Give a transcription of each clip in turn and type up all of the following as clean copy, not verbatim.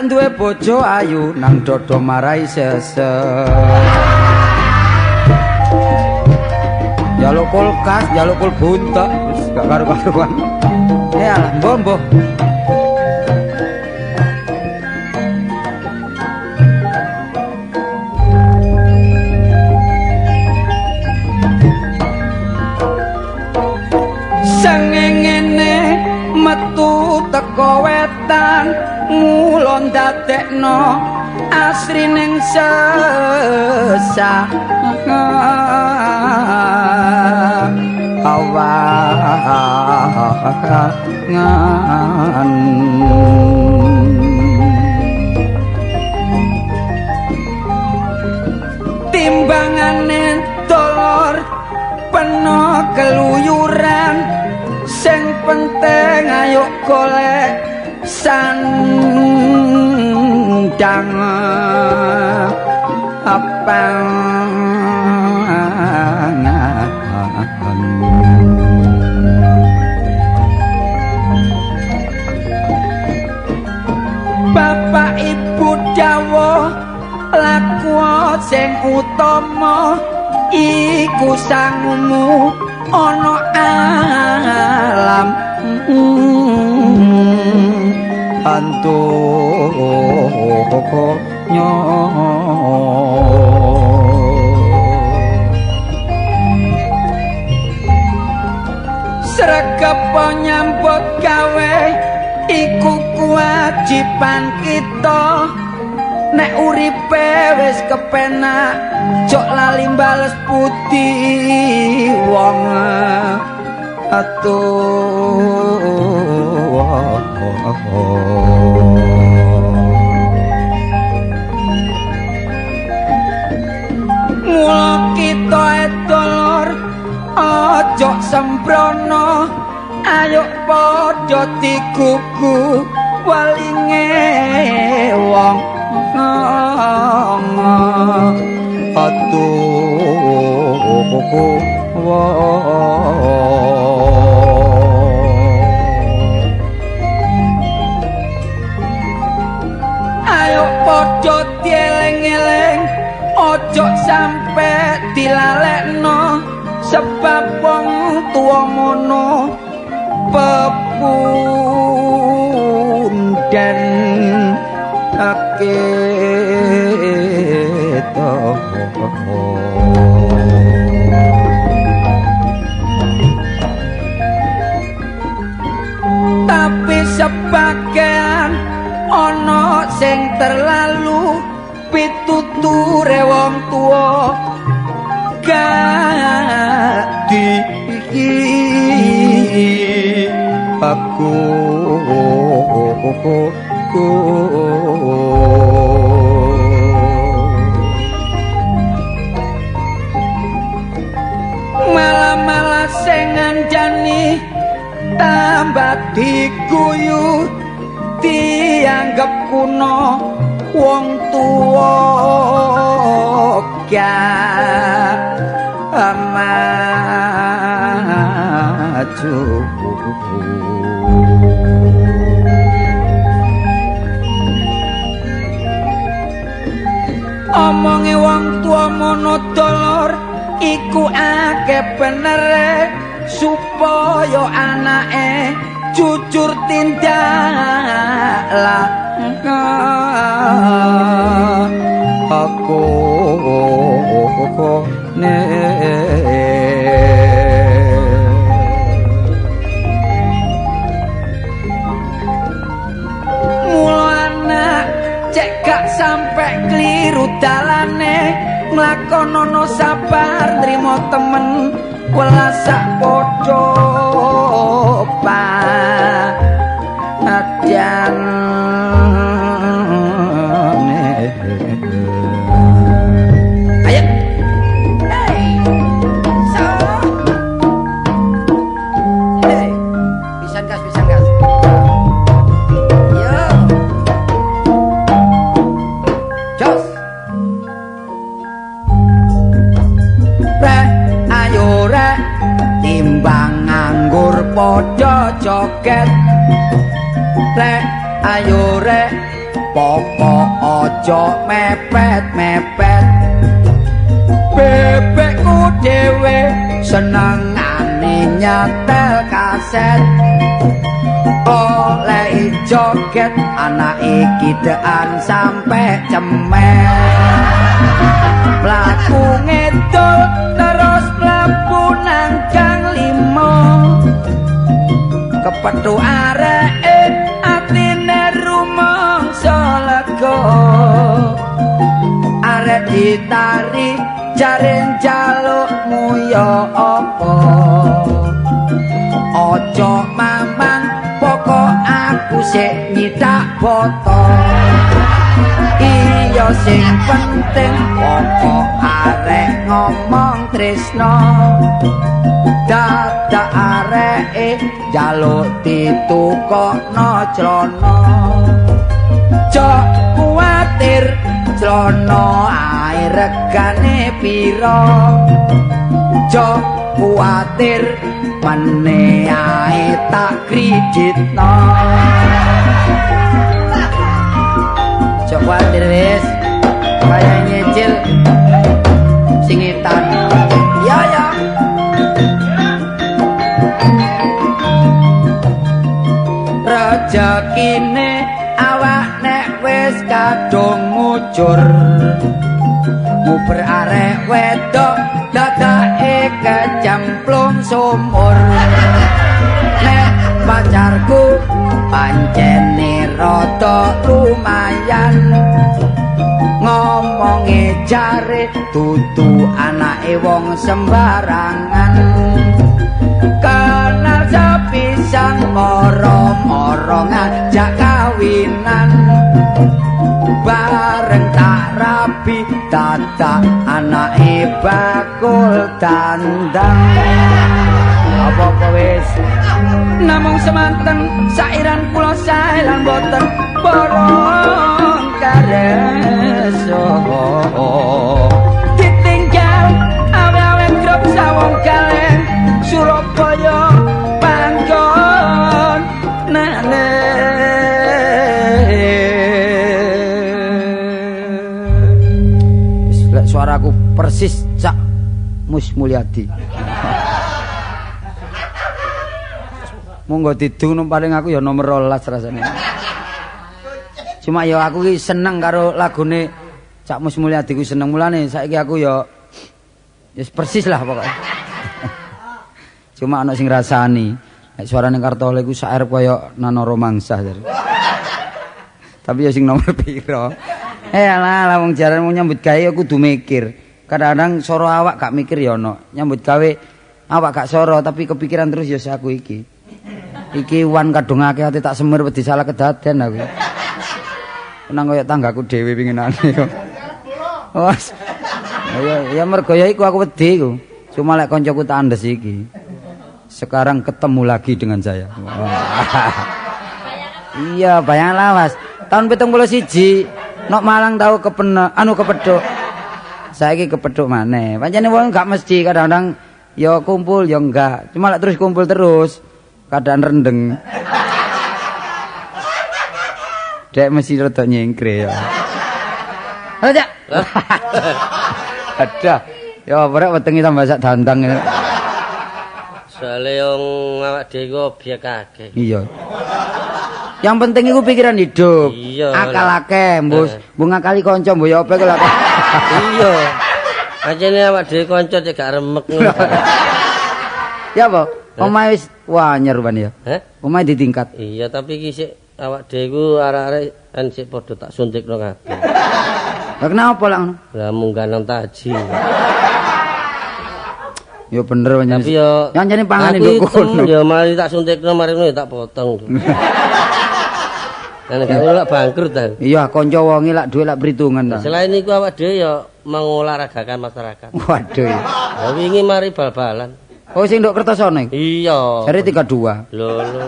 Lek duwe bojo ayu nang dodo marai sesek. Jaluk kulkas, jaluk kul buntek, wis gak karu-karuan. Ya lah, mbah-mbah. Sengengene metu teko wetan mula ndadekno asrining sesah awangan. Timbangane dolor peno keluyuran, sing penting ayo golek sandang apangan. Bapak ibu dawuh laku sing utama iku sangumu ana alam antonya. Sregep nyambut gawe iku kewajiban kita. Nek uripe wis kepenak jok lali bales budi wong atuh. Mula kita edolor aja sembrono, ayo padha digugu walinge wong atuh. Ayo padha dieling-eling, aja sampe dilalekno, sebab wong tuwa mono pepunden kita. Tapi sebagian ana sing terlalu pituture wong tuwa gak di aku. Malah-malah sing ngandani tambah diguyu, dianggep kuno wong tuwa gak maju. Omonge wong tuwa mono dolor iku akeh benere, supaya anake jujur tindak aku ne. Mula anak cek gak sampe kliru dalane, nglakonono sabar nrimo temen welas sak padha padane. Ayo. Hey. So. Hey. Pisan gas, pisan gas. Yo. Jos. Rek, ayo rek, timbang nganggur padha joget. Rek, ayo rek, Pokok aja mepet-mepet. Bebekku dhewe senengane nyetel kaset. Oleh joget anake kidean sampe cemen. Mlaku ngedol terus mlebu nang gang limo. Kepethu areke atine rumangsa lega. Arek ditari jare njalukmu ya apa. Aja mamang pokok aku sik nyitak boto. Iya sing penting pokok arek ngomong tresno. Dadak areke njaluk ditukokno crana. Jok kuwatir crana ae regane pira. Jok kuwatir mene ae tak kreditno. Jok kuwatir wis kaya nyicil singitan. Ya ya. Rejekine awak nek wis kadung ngucur. Nguber arek wedok dadake kecemplung sumur. Nek pacarku pancene rada lumayan. Ngomonge jare dudu anake wong sembarangan. Kenal sepisan moro-moro ngajak kawinan. Bareng tak rabi dadak anake bakul dandang. Apa-apa wis. Namung semanten sairan kula sae lan boten borong kareso. Ditinggal awe-awe grup sawong kaleng Surabaya panggon nane. Wis lek suaraku persis Cak Mus Mulyadi. Monggo didung paling aku ya nomor 12 rasane. Cuma ya aku ki seneng karo lagune Cak Mus Mulyadi ku seneng mulane saiki aku ya wis persis lah pokoke. Cuma ana sing ngrasani nek suarane Kartolo iku sak arep kaya Nano Romangsah jare. Tapi ya sing nomor pira. Alah lah wong jaran nyambut gawe ya kudu mikir. Kadang-kadang soro awak gak mikir ya ana. Nyambut gawe awak gak soro tapi kepikiran terus ya aku iki. Iki wan kadung akeh ate tak semir wedi salah kedaden aku. Nang kaya tanggaku dhewe pinginane yo. Wes. Ya mergo ya iku aku wedi iku. Cuma lek koncoku tak andes iki. Sekarang ketemu lagi dengan saya. Iya, bayang lawas. Tahun 71 nok Malang tau kepena anu kepethuk. Saiki kepethuk maneh. Pancene wong gak mesti kadang-kadang ya kumpul ya enggak. Cuma lek terus kumpul terus keadaan rendeng. Dek mesti rada nyengkre ya. Halo, Cak. Ada. Ya ora wetenge tambah sak dandang. Soale wong awak dhewe iku objek akeh. Iya. Yang penting iku pikiran hidup. Iya. Akal akeh, mbus. Mbok ngakali kanca mbok ya apa iku lak. Iya. Pancene awak dhewe kanca cek gak remek ngono. Ya apa? Omahe wis wah nyer ban ya. Heh? Omahe ditingkat. Iya, tapi iki sik awak dhewe iku arek-arek kan sik padha tak suntikno kabeh. Lah kenapa lak ngono? Lah munggah nang taji. Ya bener pancen. Tapi ya pancene pangane nduk kono. Ya mari tak suntikno mari ngono ya tak potong. Kan gak ngono lak bangkrut ta. Iya, kanca wonge lak dhuwit lak perhitungan ta. Selain iku awak dhewe ya mengolahragakan masyarakat. Waduh. Lah wingi mari bal-balan. Oh sing nduk Kertosono iku? Iya. Jare 32. Lho lho.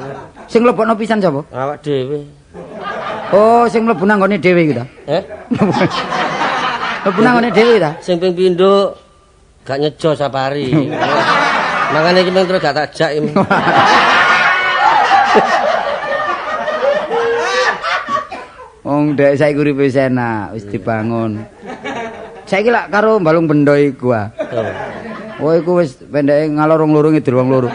Sing mlebokno pisan sapa? Awak dhewe. Oh, sing mlebu nang nggone dhewe iku ta? Eh? Mlebu nang nggone dhewe ta? Sing ping pindho gak nyejo sapari. Makane iki mung terus gak tak jak iki. Wong dhek saiki uripe wis enak, wis dibangun. Saiki lak karo Balung Bendo iku ah. Oh iku wis pendeke ngalor wong loro ngidul wong loro.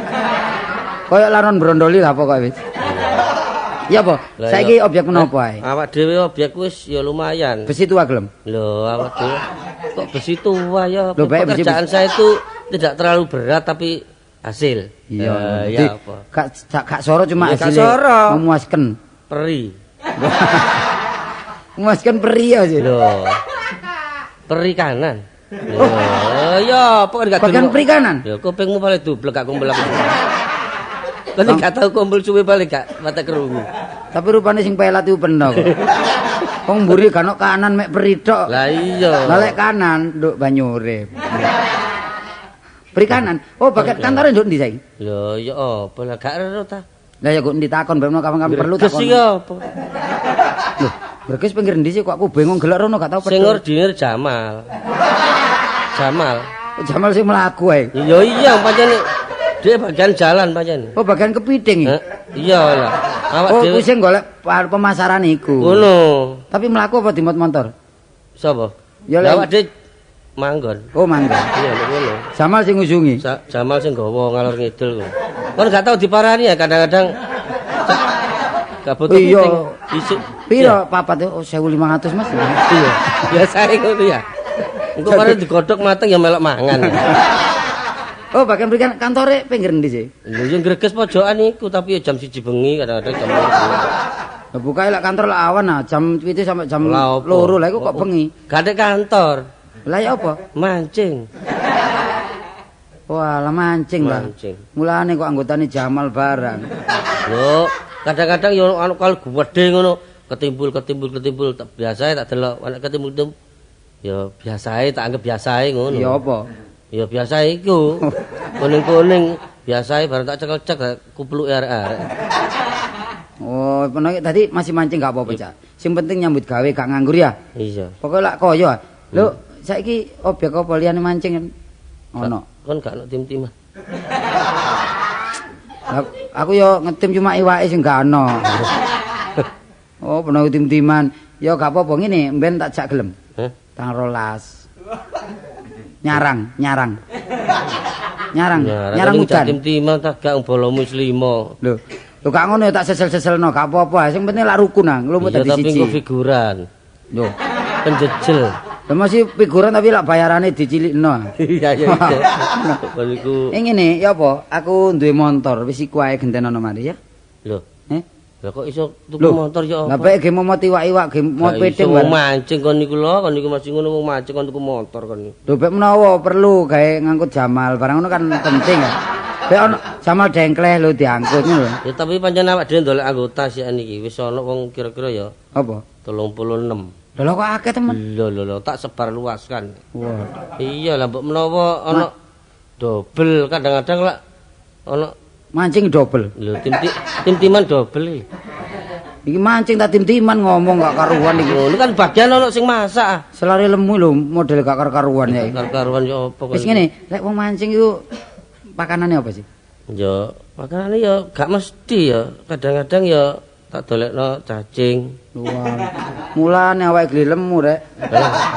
Kaya laron brondoli lah pokoke wis. Ya apa? Saiki objek menapa ae? Awak dhewe objek wis ya lumayan. Besi tua gelem? Lho, awak dhewe kok besi tua ya. Pekerjaan saya itu tidak terlalu berat tapi hasil. Iya, ya apa? Gak soro cuma hasil. Memuaskan. Peri. Memuaskan peri ya sih. Lho. Peri kanan. Lho, ya apa kan gak bagian peri kanan? Lho, kupingmu paling dublek gak kumpul aku. Kan gak tau kumpul suwe balik gak mata kerungu. Tapi rupane sing pelat iku peno kok. Wong mburi gak ono kanan mek peri tok. Lah iya. Lah lek kanan nduk banyu urip. Peri kanan. Oh, bagian kantore nduk ndi saiki? Lho, ya apa lah gak ero ta. Lah ya kok endi takon ben kapan-kapan perlu takon. Greges iki apa? Lho, Greges pinggir endi sih kok aku bingung gelek rono gak tau Sing ordinir Jamal. Jamal. Jamal sing mlaku ae. Iya iya pancen dia bagian jalan pancen. Oh, bagian kepiting iki. Iya lah. Awak dhewe oh, sing golek pemasaran iku. Ngono. Tapi mlaku apa dimot motor? Sapa? Ya awak dhewe manggon. Oh, manggon. Iya, ngono. Jamal sing ngusungi. Jamal sing gawa ngalor ngidul kok. Kon gak tau diparani ya kadang-kadang. Gak butuh iya. Isuk piro papat oh 1500 Mas. Iya. Biasane ngono ya. Engko mare digodhog mateng ya melok mangan. Oh, bagian berikan kantore pinggir endi sih? Lho yo Greges pojokan iku tapi ya jam 1 bengi kadang-kadang jam 2. Lah bukae lek kantor lek awan ah jam 7 sampai jam 2 lah iku kok bengi. Gak ada kantor. Lah ya apa? Mancing. Wah, lah mancing lah. Mulane kok anggotane Jamal barang. Lho, kadang-kadang yo anu kal gedhe ngono, ketimbul tak biasae tak delok, nek ketimbul ya biasae tak anggap biasae ngono. Ya apa? Ya biasa iku. Kuning-kuning biasae bareng tak cekel-cek kupluke arek-arek. Oh, peno tadi masih mancing gak apa-apa, Cak. Sing penting nyambut gawe gak nganggur ya. Iya. Pokoke lak kaya. Lho, saiki objek apa liyane mancing kan? Ono. Kon gak ono tim-timan. Aku yo ngetim cuma iwake sing gak ono. Oh, peno tim-timan. Ya gak apa-apa ngene, mben tak jak gelem. Heh. Tang 12. Nyarang udan. Tim-timan tak gak bolomu wis 5. Lho, lho gak ngono ya tak sesel-seselno, gak apa-apa. Sing penting lak rukun ah, nglumut dadi siji. Tapi engko figuran. Lho, penjejel. Lah masih figuran tapi lak bayarane dicilikno. Iya iya. Kok niku. Ngene, ya apa? Aku duwe motor, wis iku ae gentenono mari ya. Lho. Eh? Lah kok iso tuku motor ya apa? Lah bae ge momot iwak-iwak ge mot piting wong mancing kon niku lho, kon niku masih ngono wong mancing kon tuku motor kon niku. Lho bek menawa perlu gawe ngangkut Jamal, barang ngono kan penting ya. Bek ono Jamal dengkleh lho diangkut ngono lho. Ya tapi pancen awak dhewe ndolek anggota sik niki wis ono wong kira-kira ya. Apa? 36. Lho kok akeh temen. Lho lho lho tak sebar luaskan. Wah. Iya lah mbok menawa ono dobel kadang-kadang lak ono mancing dobel. Lho tim-timan dobel iki. Iki mancing ta tim-timan ngomong gak karuan iki. Ngono kan bagian ono sing masak. Selare lemu lho model gak karuan ya. Karuan ya apa kok. Wis ngene, lek wong mancing iku pakanane apa sih? Ya, pakanane ya gak mesti ya. Kadang-kadang ya tak dolekno cacing. Wah. Mulane awake geli lemu rek.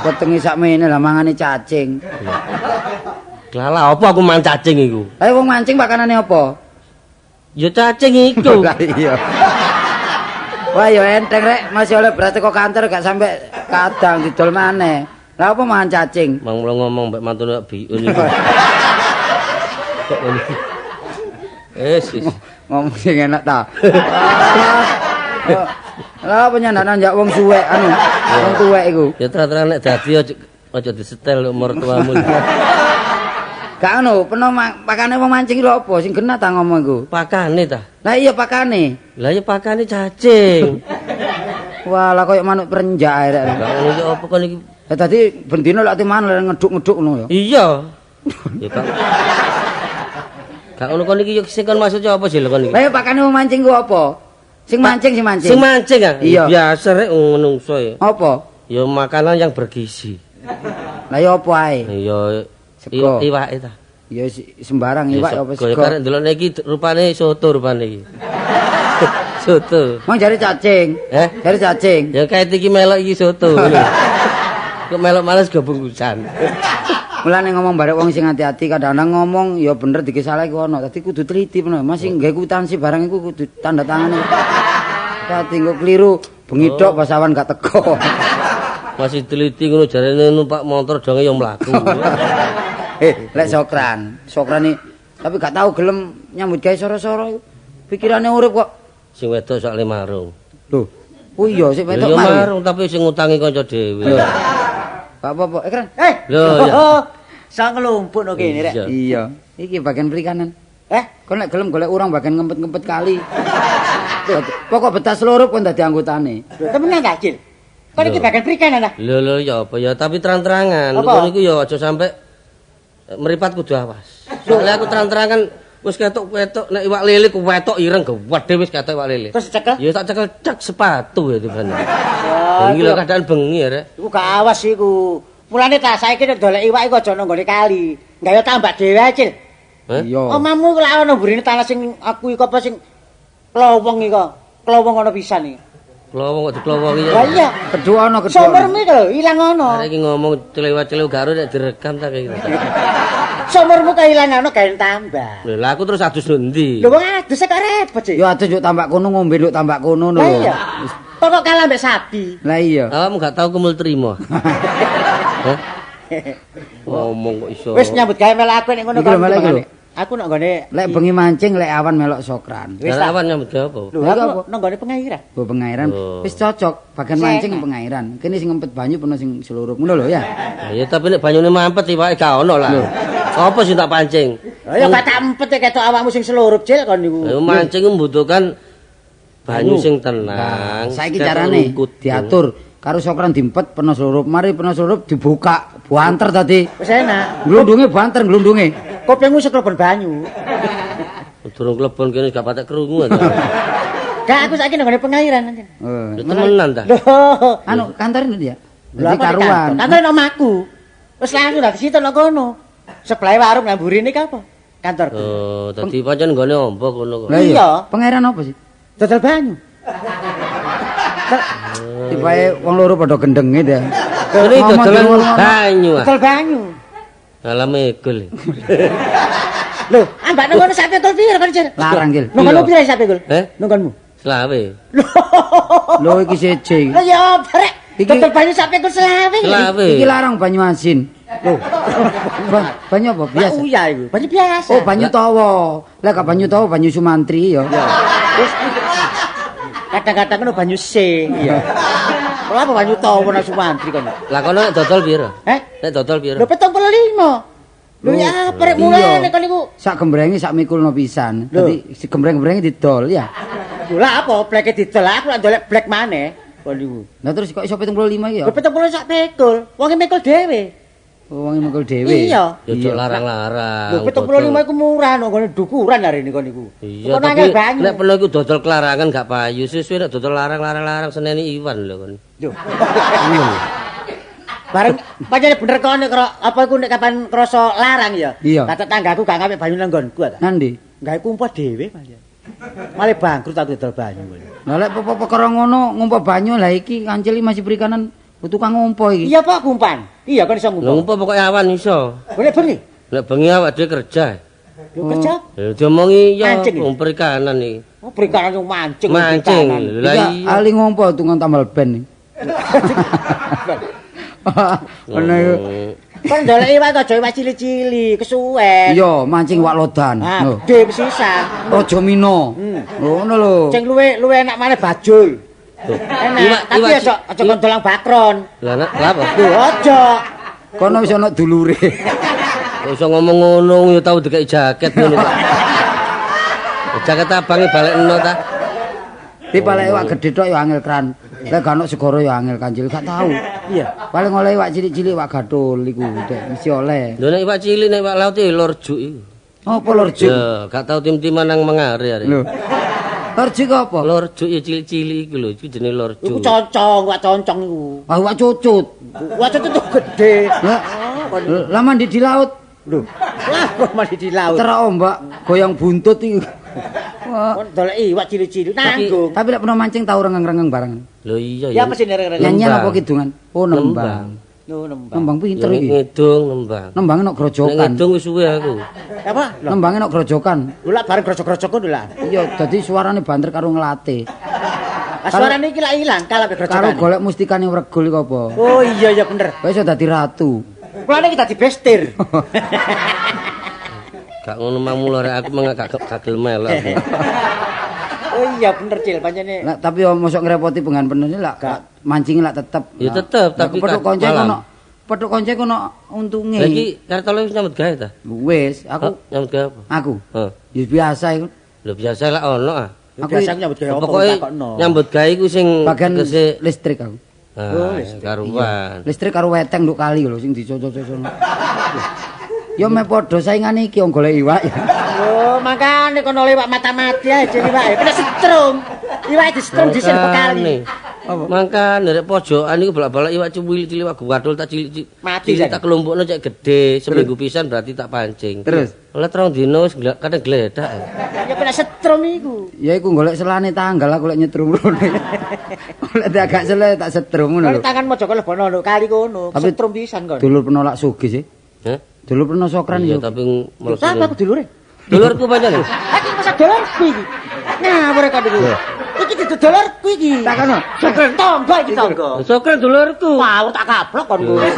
Wetenge sakmene lah mangane cacing. Lah apa aku mangan cacing iku? Lah wong mancing pakanane apa? Ya cacing iku. Lah iya. Wah ya enteng rek, masih oleh beras teko kantor gak sampe kadang didol maneh. Lah apa mangan cacing? Mang mulo ngomong mbek mantune biun iku. Kok ngono. Wis. Ngomong sing enak ta. Lah apa nyandak-nyandak wong suwek anu, wong tuwek iku. Ya terang-terang nek dadi aja disetel mertuamu. Gak ngono, peno pakane wong mancing lho apa sing genah ta ngomong iku? Pakane ta? Lah iya pakane. Lah iya pakane cacing. Wah, lah koyo manuk perenjak ae rek. Lah ngono iki apa kon iki? Lah dadi bendina lak timan ngeduk-ngeduk ngono ya. Iya. Ya Kak. Gak ngono kon iki sing kon maksud apa sih lho kon iki? Lah iya pakane wong mancing ku apa? Sing mancing sing mancing. Sing mancing ah? Iya. Biasa rek menungso ya. Apa? Ya makanan yang bergizi. Lah ya apa ae? Ya sego. Iwake ta. Ya sembarang iwak apa sego. Ya karek ndelokne iki rupane soto rupane iki. Soto. Mang jare cacing. Eh? Jare cacing. Ya kaet iki melok iki soto. Kok melok males go bungkusan. Mulane ngomong barek wong sing ati-ati kadang-kadang ngomong ya bener dike salah iku ono. Dadi kudu teliti bener. Masih nggawe kwitansi barang iku kudu tanda tangane. Dadi engko keliru bengi tok pas awan gak teko. Masih teliti ngono jarene numpak motor donge ya mlaku. Lek sokran, sokran iki tapi gak tau gelem nyambut gawe soro-soro iku. Pikirane urip kok. Sing wedok sok le marung. Lho. Oh iya sing wedok Ya marung. marung tapi sing ngutangi kanca dhewe. Gak apa-apa. Keren. Lho ya. Sak nglumpuk no kene rek. Iya. Iki bagian perikanan. Eh, Kon lek gelem golek urang bagian ngempet-ngempet kali. Pokok betas loro kon dadi anggotane. Lho temenan ta, Cil? Kon iki bagian perikanan ta? Lho lho ya apa ya tapi terang-terangan. Apa? Ngono iku ya aja sampe meripat kudu awas. Soalnya aku terang-terangan wis ketok-ketok nek iwak lele ku wetok ireng gedhe wis ketok iwak lele. Terus cekel? Ya tak cekel cek sepatu ya tiban. Bengi lho keadaan bengi ya rek. Iku gak awas iku. Mulane ta saiki nek dolek iwak iku aja nang nggone kali. Gawe tambak dhewe ae, Cil. Heh? Iya. Omamu iku lak ono mburine tanah sing aku iku apa sing klowong iku. Klowong ono pisan iki. Klowong kok diklowongi ya. Lah iya. Kedua ono kedua. Sumurmu iku lho ilang ono. Arek iki ngomong celewa-celew gak nek direkam ta kaya gitu. Sumurmu kailang ono gawe tambah. Lho lah aku terus adus ndi? Lho wong adus kok repot sih. Ya adus yo tambak kono ngombe nduk tambak kono lho. Lah iya. Pokok kalah mbek sapi. Lah iya. Awakmu gak tau kumul trimo. Hah? Ngomong kok iso. Wis nyambut gawe melok aku nek ngono Iki lho, melok iki lho. Aku nek nggone Lek bengi mancing lek awan melok sokran. Wis Lah awan nyambut gawe apa? Lho Lah, aku apa? nang nggone pengairan. Go pengairan Oh. wis cocok bagian mancing pengairan. Kene sing ngempet banyu peno sing seluruh ngono lho ya. Ya tapi nek banyune mampet iwake gak ono lah. Apa sing tak pancing? Lah ya gak tak empet e ketok awakmu sing selurup Cil kon niku. Ayo mancing membutuhkan banyu sing tenang. Saiki seketok carane rungkut. diatur karo sokran diempet peno selurup, mari peno selurup dibuka banter tadi. Wis enak. Glundunge banter glundunge. Kupingmu sing klebon banyu. Durung klebon kene gak patek krungu ta. Gak aku saiki nang nggone pengairan anjen. Eh, Lho temenan ta. Lho. Anu kantor ini ya. Lho Dadi apa karuan. Kantor nang omahku. Wis langsung dadi situ nang kono. Sebelah warung nang mburine ki apa? Kantorku. Oh, dadi pancen nggone ombo kono kok. Lah iya. Iya. Pengairan apa sih? Dodol banyu. Tibae wong loro padha gendenge ta. Ini Ngomong dodolan dirungokno. banyu ah. Dodol banyu. Alah megul. Lho, ambak nang kono sak pikul piro kon, Cil? Larang, Gil. Nang kono Iya. piro sak pikul? Eh? Nang kono. Selawe. Lho. Lho iki seje. Lah ya apa rek? Iki- Dodol banyu sak pikul selawe. Selawe. Iki larang banyu asin. Lho. Banyu apa biasa? Biasa. Iya iku, banyu biasa. Oh, banyu tawa. Lah gak banyu tawa banyu Sumantri ya. Wis. Kadang-kadang ngono banyu sing. Iya. Kalau apa banyu tawa nang Sumantri kono? Lah kono nek dodol piro? Eh? Nek dodol piro? Lho 75. Lho ya apa rek mulane kon niku? Sak gembrenge sak mikulno pisan. Lho. Dadi si gembreng-gembrenge didol ya. Lho lah apa bleke didol aku lak ndolek blek maneh kon niku. Lah terus kok iso 75 iki ya? Lho 70 sak pikul. Wonge mikul dhewe. Oh, wong mikul dhewe. Iya. Ya ojo larang-larang. Lho 75 iku murah nang ngene dukuran arene kon niku. Iya, Kono tapi angel banyu. nek perlu iku dodol kelarangan gak payu. Suwe-suwe nek dodol larang-larang-larang seneni Iwan lho kon. Lho. Bareng pancen bener kon nek apa iku nek kapan krasa larang ya. Iya. Lah tetanggaku gak ngapik banyu nang nggonku ta. Nandi? Gawe kumpul dhewe pancen. Malah bangkrut aku dodol banyu. Lah lek perkara ngono ngumpa banyu lah iki kancil iki masih perikanan tukang ngumpa iki. Iya Pak kumpan. Iya kon iso Lho ngumpul. ngumpa pokoke awan iso. Boleh bengi. Nek bengi awak dhewe kerja. Lho kerja. Ya diomongi ya Mancing iki? wong perikanan iki. Oh perikanan yang mancing. Mancing. perikanan. Lah Iki iya. ahli ngumpa tukang tambal ben. Ngono iku. Kon ndolek iwak kok aja iwak cilik-cilik, kesuwen. Iya, mancing wak lodan. Ah, Lho. gede pisan. Raja Mino. Ngono lho. Sing luwe luwe enak maneh bajul. Tuh. Enak, Iwak- tapi iwak aja aja kon dolang bakron. Lah nek lha apa? Lho aja. Kono wis ana dulure. Kok iso ngomong ngono ya tau dikeki jaket ngono kok. Jaket abange balekno ta. Dipalek iwak gedhe tok ya angel kran. Lek gak ono segara ya angel kancil, gak tau. Iya. Paling oleh iwak cilik-cilik iwak gathul iku, Dek, mesti oleh. Lho nek iwak cilik nek iwak laut ya lorjuk iku. Apa lorjuk? Ya, gak tau tim-timan nang mengare arek. Lho. Lorjuk apa? Lorjuk ya cilik-cilik iku lho, iku jenenge lorjuk. Iku concong, iwak concong iku. Ah, iwak cucut. Iwak cucut tuh gede. Lah, lah mandi di laut, Lho, lah kok mandi di laut. terak ombak, goyang buntut iku. Kon dolek iwak cilik-cilik nanggung. Tapi lek pernah mancing tau rengeng-rengeng bareng. Lho iya ya. Ya mesti rengeng-rengeng. Nyanyian apa kidungan? Oh nembang. Lho nembang. Nembang pinter iki. Ngidung nembang. Nembange nok grojokan. Ngidung wis suwe aku. Apa? Nembange nok grojokan. Lho lak bareng grojok-grojok ngono lah. Iya, dadi suarane banter karo ngelate. Lah suarane iki lak ilang kalah ke grojokan. Karo golek mustikane Wregul iku apa? Oh iya iya bener. Kowe iso dadi ratu. Kulane iki dadi bestir. Gak ngono mang mulo rek aku meng gak gagel melok. Oh iya bener Cil pancene. Lah tapi yo mosok ngrepoti pengan penene lak mancing lak tetep. Ya tetep tapi petuk konco kono. Petuk konco kono untunge. Lah iki Kartolo wis nyambut gawe ta? Wis, aku nyambut gawe apa? Aku. Heeh. Ya biasa iku. Lho biasa lak ono ah. Aku biasa nyambut gawe apa takokno. Nyambut gawe iku sing bagian listrik aku. Oh, karuan. Listrik karo weteng nduk kali lho sing dicocok-cocok. Ya meh padha saingane iki wong golek iwak. Oh, makane kono iwak mata-mati ae jenenge iwak. Kena setrum. Iwak disetrum dhisik kali. Mangkane rek pojokan iku bolak-balik iwak cilik-cilik iwak guwadul tak cilik-cilik. Mati tak kelompokno cek gedhe, seminggu pisan berarti tak pancing. Terus oleh 3 dino wis kadang gledak. Ya kena setrum iku. Ya iku golek selane tanggal aku lek nyetrum ngono. Lek agak sele tak setrum ngono lho. Tangan mojo lebono lho kali kono, setrum pisan kon. Dulur penolak sugih sih. Heh? Dulur pernah sokran ya. Tapi mlebu. Sapa aku dulure? Dulurku pancen. Iki masa dulurku iki. Ngawur kok niku. Iki dudu dulurku iki. Tak kono. Sokran tangga iki tangga. Sokran dulurku. Wah, tak kaplok kon kuwi.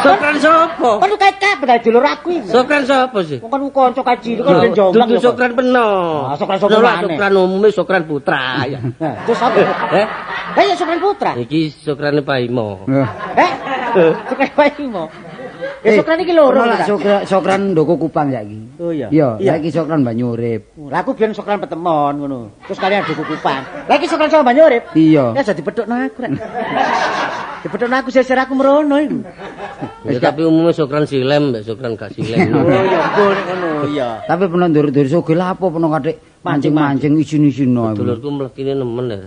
Sokran sapa? Kon kait kabeh dari dulur aku iki. Sokran sapa sih? Wong kon kanca kae cilik kon ben jomblang. Dudu sokran peno. Ah, sokran sapa maneh? Sokran umume sokran putra ya. Terus apa? Heh? Lah ya sokran putra. Iki sokrane Paimo. Heh? Sokran Paimo. Ya sokran iki loro ta. Sokran Ndoko Kupang saiki. Oh iya. Iya, saiki sokran Banyurip. Lah aku biyen sokran Petemon ngono. Terus kalian Ndoko Kupang. Lah iki sokran sama Banyurip. Iya. Ya jadi pedhokno aku rek. Dipedhokno aku seser aku merono iku. Ya tapi umumnya sokran silem mbek sokran gak silem. Oh iya ngono iya. Tapi peno ndur-ndur sugih lha apa peno kathik mancing-mancing isin-isino. Dulurku mlekine nemen ya.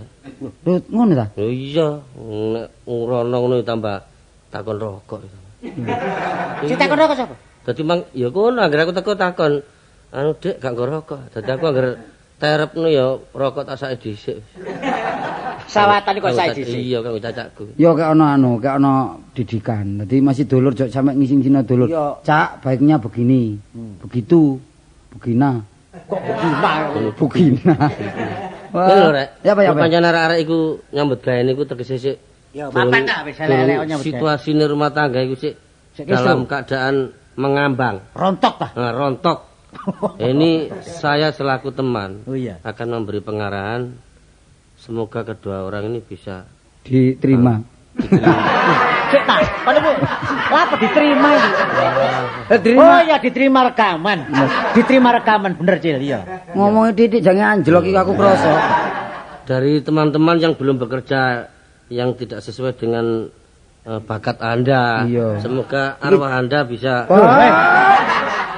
Lho ngono ta? Lho iya, nek ngrono ngono tambah takon rokok. Sing takon rokok sapa? Dadi mang ya kono anggere aku teko takon, anu Dik gak nggo rokok. Dadi aku anggere terepno ya rokok tak sake dhisik. Sawatan kok sae dhisik. Iya kanggo cacakku. Ya kek ono anu, kek ono didikan. Dadi masih dulur jok sampe ngising-ngisino dulur. Cak, baiknya begini. Begitu. Begina. Kok begina? Begina. Lho rek. Ya apa ya? Pancen arek-arek iku nyambut gawe niku tegese sik. Ya mapan ta wis elek-elek nyambut gawe. Situasine rumah tangga iku sik dalam keadaan mengambang. Rontok ta? Nah, rontok. Ini saya selaku teman akan memberi pengarahan. Semoga kedua orang ini bisa diterima. Cek ta, kon iku apa diterima iki? Oh ya diterima rekaman. Diterima rekaman bener Cil, iya. Ngomongnya titik jangan anjlok iki aku krasa. Dari teman-teman yang belum bekerja yang tidak sesuai dengan bakat Anda. Iya. Semoga arwah Anda bisa.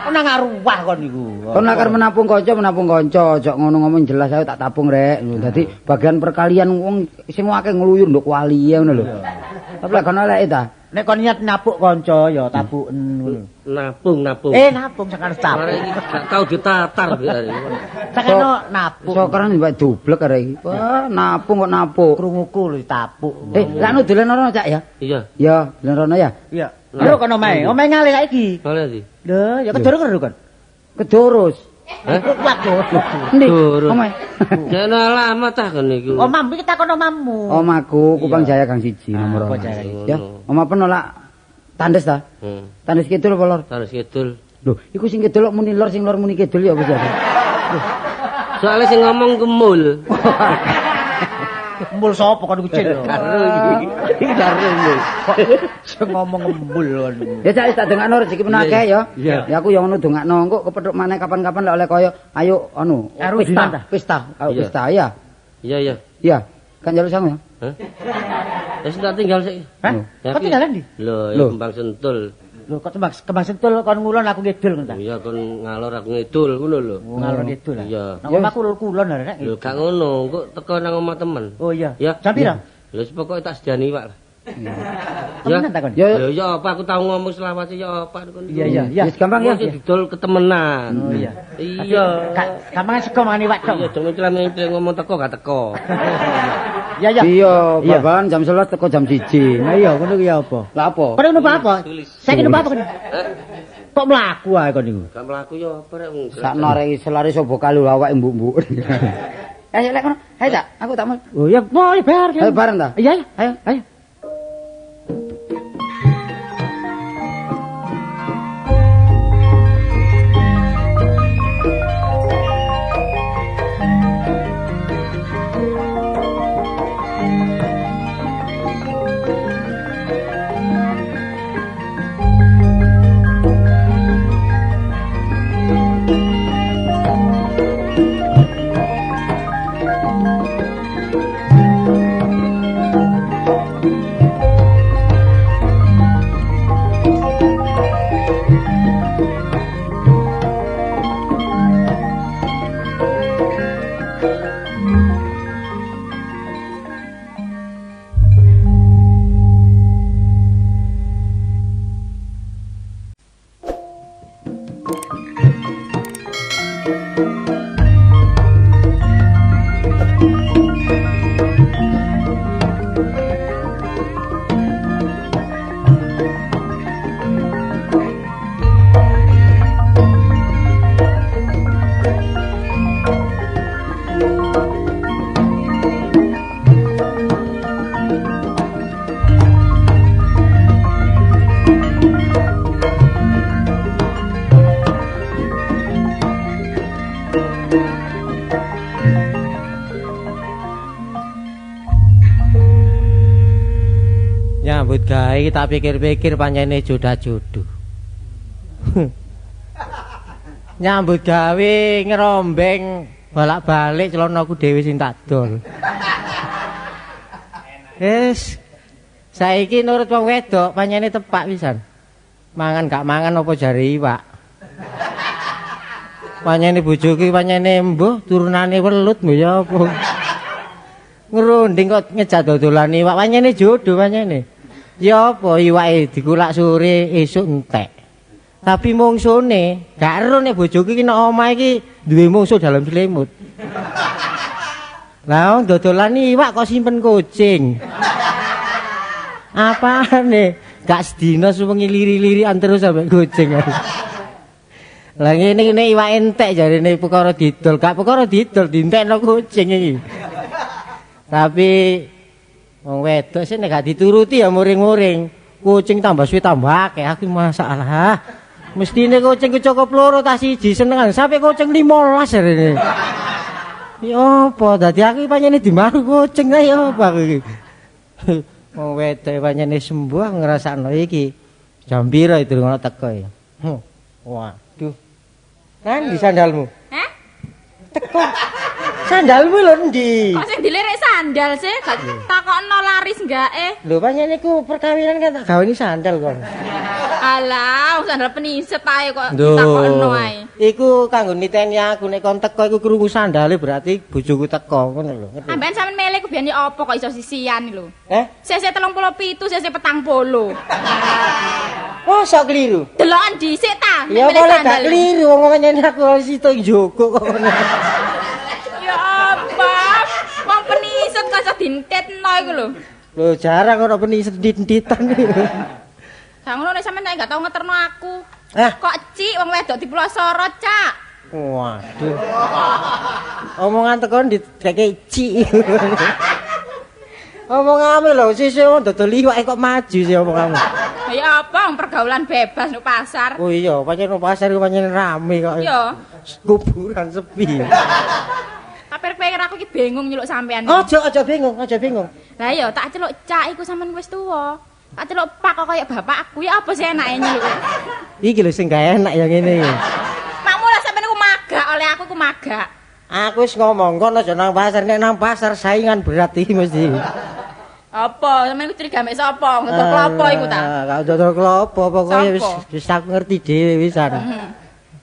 Nang arwah kon niku. Kon akar menapung kanca, ojo ngono ngomong jelas aku tak tapung rek. Dadi bagian perkalian wong sing akeh ngluyur nduk wali ngono lho. Tapi lek kono eleke ta. Nek kon niat napuk kanca ya tapuken ngono. Napung. Napung sakane tapuk. Arek iki gak tau ditatar arek. Sakano napuk. Sokeran mbak dublek arek iki. Wah, napung kok napuk. Krunguku lho tapuk. Lak nu dolen rono Cak ya? Iya. Ya, dolen rono ya? Iya. Lho kono omahe, omahe ngalih saiki. Ngalih ndi? Lho, ya kedurus kon. Kedurus. Hah? Waduh. Endi? Omahe. Jane alamat ta kon niku. Omahmu iki takon omahmu. Omahku Kupang Jaya Gang 1 nomor 2. Ya, omah penolak tandes ta? Tandes kidul apa lor? Tandes kidul. Lho, iku sing kidul kok muni lor, sing lor muni kidul ya apa sih? Soale sing ngomong kemul. Embul sapa kon iku Cil? Karo iki. Iki karo embul. Sing ngomong embul kon iku. Ya Cak tak dongakno rezeki peno akeh ya. Ya aku ya ngono dongakno engko kepethuk maneh kapan-kapan lek oleh kaya ayo anu pesta, pesta ya. Iya iya. Iya, kan njaluk sangu ya. Hah? Wis tak tinggal sik. Hah? Kok tinggalan ndi? Lho, ya Kembang Sentul. Lho kok Kembang Sentul kon ngulon aku ngidul ngono ta? Iya kon ngalor aku ngidul ngono lho. Ngalor ngidul. Iya. Nang omahku kulon arek. Lho gak ngono, engko teko nang omah temen. Oh iya. Ya. Jam pira? Lho pokoke tak sediani iwak lah. Temenan takon. Ya Ya apa aku tau ngomong selawase ya apa niku. Iya iya iya. Wis gampang ya. Mesti didol ketemenan. Oh iya. Iya. Gampang sego mangan iwak tok. Iya, dong mencla-mencla ngomong teko gak teko. Iya iya. Iya, babalan jam 11 teko jam 1. Lah iya ngono ki ya apa? Lah apa? Kon numpak apa? Saiki numpak apa kon? Kok mlaku ae kon niku? Gak mlaku ya apa rek wong. Sakno arek selaris sobo kalu awake mbuk-mbuk. Ayo lek kono. Ayo tak, aku tak mau. Oh iya, mau bar. Ayo bareng ta? Iya, iya. Ayo, ayo. Nyambut gawe tak pikir-pikir pancene jodah-jodoh. Nyambut gawe ngerombeng bolak-balik celanaku dhewe sing tak dol. Wis saiki nurut wong wedok pancene tepak pisan. Mangan gak mangan apa jare iwak. Pancene bojoku pancene mbuh turunane welut mbuh ya apa. Ngrunding kok ngejak dodolan iwak pancene jodoh pancene. Ya apa iwake dikulak sore esuk entek. Tapi mungsune gak ero nek bojoku iki nek omah iki duwe mungsuh dalam selimut. Lah wong dodolan iwak kok simpen kucing. Apane? Gak sedina suwengi liri-lirian terus sampe kucing. Lah ngene nek iwak entek jarene perkara didol, gak perkara didol dientekno kucing iki. Tapi wong wedok sih nek gak dituruti ya muring-muring. Kucing tambah suwe tambah akeh, aku masalah. Mestine kucing ku cukup loro ta siji senengan sampe kucing 15 jarene. Ya apa dadi aku pancene dimaru kucing ta ya apa aku iki. Wong wedok pancene sembuh aku ngrasakno iki. Jam pira itu ngono teko ya. Waduh. Nang di sandalmu? Heh? Teko. Sandalmu lho endi? Kok sing dilirik sandal sih? Gak takokno laris enggake. Lho pancen iku perkawinan kan tak gaweni sandal kon. Alah, sandal peniset ae kok ditakokno ae. Iku kanggo niteni aku nek kon teko iku krungu sandale berarti bojoku teko ngono lho. Ngerti? Amben sampean mele ku biyen apa kok iso sisian lho. Eh? Sese 37, sese 40. Oh, sok keliru. Deloken dhisik ta, Ya boleh gak keliru wong pancen aku situ njogo kok ngono. Ya apa? Wong peniset kok iso dintetno iku lho. Lho jarang ora peniset dintitan. Gak ngono nek sampean nek gak tau ngeterno aku. Eh? Kok cik wong wedok dipulosoro, Cak. Waduh. Omongan tekon dikeke cik. Omonganmu lho sisih wong dodol iwak kok maju sih omonganmu. Ya apa wong pergaulan bebas nang pasar. Oh iya, pancen nang pasar iku pancen rame kok. Iya. Kuburan sepi. Tapi pikir aku iki bingung nyeluk sampean. Aja aja bingung, aja bingung. Lah iya, tak celuk Cak iku sampean wis tuwa. Tak celuk Pak kok kaya bapakku. Ya apa sih enake nyeluk? Iki lho sing gak enak ya ngene iki. Makmu lah sampean iku magak oleh aku iku magak. Aku wis ngomong kon aja nang pasar, nek nang pasar saingan berat iki mesti. Apa? Sampeyan iku curiga mek sapa? Ngedol klopo iku ta? Gak dodol klopo, pokoke wis aku ngerti dhewe wisan.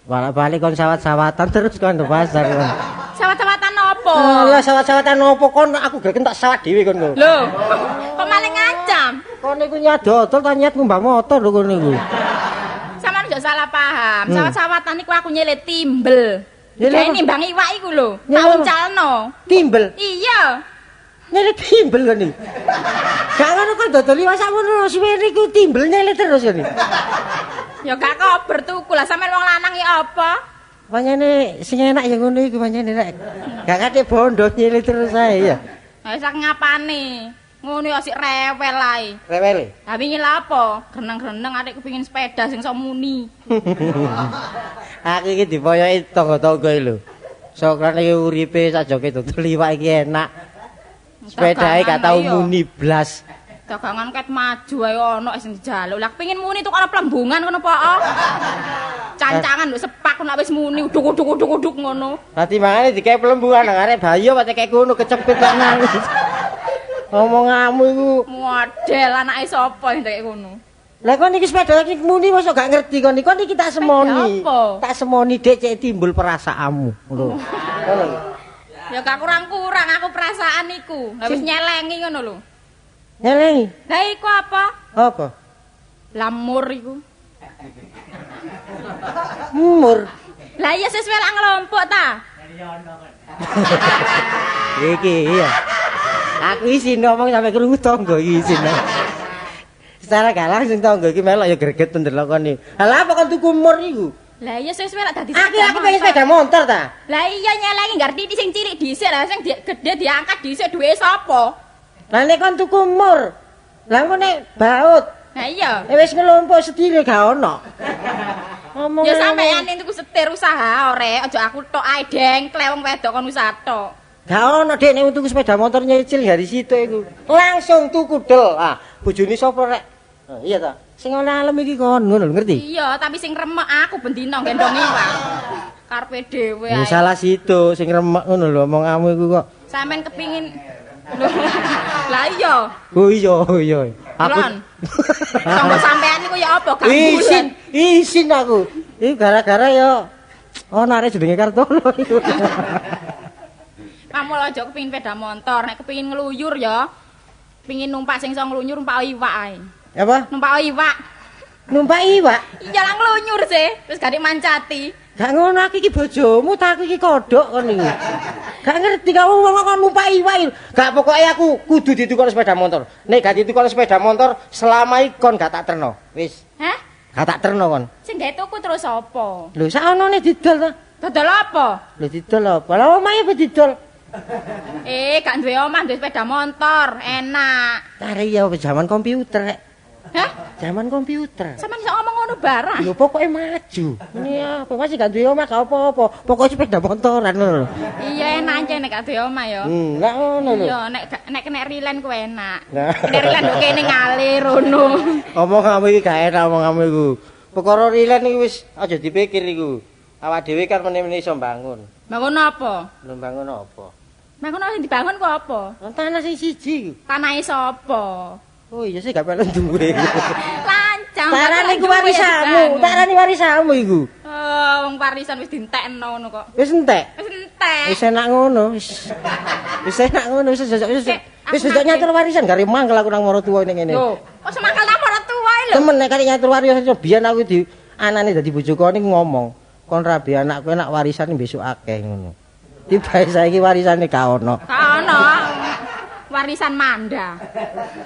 Balik-balik kon sawat-sawatan terus kon nang pasar. Sawat-sawatan opo? Lah sawat-sawatan opo kon aku gak tak sawat dhewe kon. Lho, kok malah ngancam? Kon niku nyat dodol ta nyat ngumbah motor lho kono niku. Sampeyan aja salah paham. Sawat-sawatan iku aku nyele timbel. Nyele Gawe apa? nimbang iwak iku lho. Nyele Tak apa? uncalno. Timbel. Iya. Nyele timbel kon niku. Gak ngono kon dodol iwak sakmono suwene iku timbel nyele terus kon niku. Ya gak kober tuku lah sampeyan wong lanang ya apa? Pancene sing enak ya ngono iku pancene rek. Gak kate bondo nyele terus ae ya. Lah wis ngapane? Ngono ya sik rewel ae. Rewele. Lah wingi lha apa? Greneng-greneng arek kepengin sepeda sing sok muni. Aku iki dipoyoki tangga-tangga iki lho. Sokrane iki uripe sajoke dodol iwak iki enak. Sepedae gak tau muni blas. Dagangan ket maju ae ono sing dijaluk. Lah kepengin muni tuku ana plembungan ngono apa? Oh? Cancangan lho sepak nek wis muni uduk-uduk-uduk-uduk ngono. Lah timbangane dikek plembungan nang arek bayi apa tekek kono kecepit lan nangis. Omonganmu iku. Model anake sapa sing tekek kono? Lah kon iki sepeda iki muni mosok gak ngerti kon iki. Kon iki tak semoni. Sepeda apa? Tak semoni Dek cek timbul perasaanmu. Ngono. Ngono lho. Ya gak kurang-kurang aku perasaan iku. Lah wis nyelengi ngono lho. Nyelengi. Lah iku apa? Apa? Lamur iku. Mur. Lah iya sesuai lak nglompok ta? Iki iya. Aku isin ngomong sampe krungu tangga iki isin. Secara gak langsung tangga iki melok ya greget ndelok kon iki. Lah apa kon tuku mur iku? Lah iya sesuai lak dadi Aku aku pengen sepeda motor ta. Lah iya nyelengi ngerti sing cilik dhisik lah sing gede diangkat dhisik duwe sapa? Lah nek kon tuku mur, lah engko nek baut, Lah iya. wis ngelompok setire gak ono. Ngomong Ya sampeyan ning tuku setir usaha ore, aja aku tok ae dengkle wong wedok kon usaha tok. Gak ono Dek nek tuku sepeda motor nyicil dari situ iku. Langsung tuku del. Ah, bojone sapa rek? Oh, iya ta. Sing oleh alem iki kon ngono lho ngerti? Iya, tapi sing remek aku bendina gendong iwak. Karepe dhewe Ya ae. salah situ sing remek ngono lho omonganmu iku kok. Sampeyan kepingin Lho, lah iya. Oh iya iya. Aku Lon. Tangga sampean niku ya apa gak isin, isin aku. Iku gara-gara ya ono arek jenenge Kartono iku. Kamu aja kepingin sepeda motor, nek kepingin ngluyur ya. Pingin numpak sing iso ngluyur numpak iwak ae. Apa? Numpak iwak. Numpak iwak? Iya lah ngluyur sih, wis gak mancati. Gak ngono aku iki bojomu ta aku iki kodhok kon iki. Gak ngerti kamu wong kok numpak iwak iki. Gak pokoke aku kudu ditukar sepeda motor. Nek gak ditukar sepeda motor selama iki kon gak tak terno. Wis, Hah? gak tak terno kon. Sing gawe tuku terus apa? Lho sakonone didol ta? Dodol apa? Lho didol apa? Lah omahe apa didol? Gak duwe omah, duwe sepeda motor, enak. Tare ya zaman komputer rek. Hah? Zaman komputer. Sampeyan iso ngomong ngono barang. Lho pokoke maju. Ini apa masih gak duwe omah gak apa-apa. Pokoke sepeda motoran ngono lho. Iya enak aja nek gak duwe omah ya. Lah ngono lho. Iya, nek kena rilen ku enak. Nah. Kena rilen nduk kene ngalir ngono. Omonganmu iki gak enak omonganmu iku. Perkara rilen iki wis aja dipikir iku. Awak dhewe kan meneh-meneh iso mbangun. Bangun apa? Lho mbangun apa? Bangun sing dibangun ku apa? Tanah sing siji iku. Tanahe sapa? Oh iya sih gak perlu duwe. Lancang. Tarane iku warisanmu, tarane warisanmu iku. Oh, wong warisan wis dientekno ngono kok. Wis entek. Wis entek. Wis enak ngono, wis. Wis enak ngono, wis wis Aku wis nagih. nyatur warisan gare mangkel aku nang maratuwa ning ngene. Lho, kok semangkal nang maratuwa lho. Temen nek kare nyatur warisan biyen aku di anane dadi bojo kon iku ngomong, kon rabi anakku enak warisan besok akeh ngono. Tibae saiki warisane gak ono. Gak ono. Warisan manda.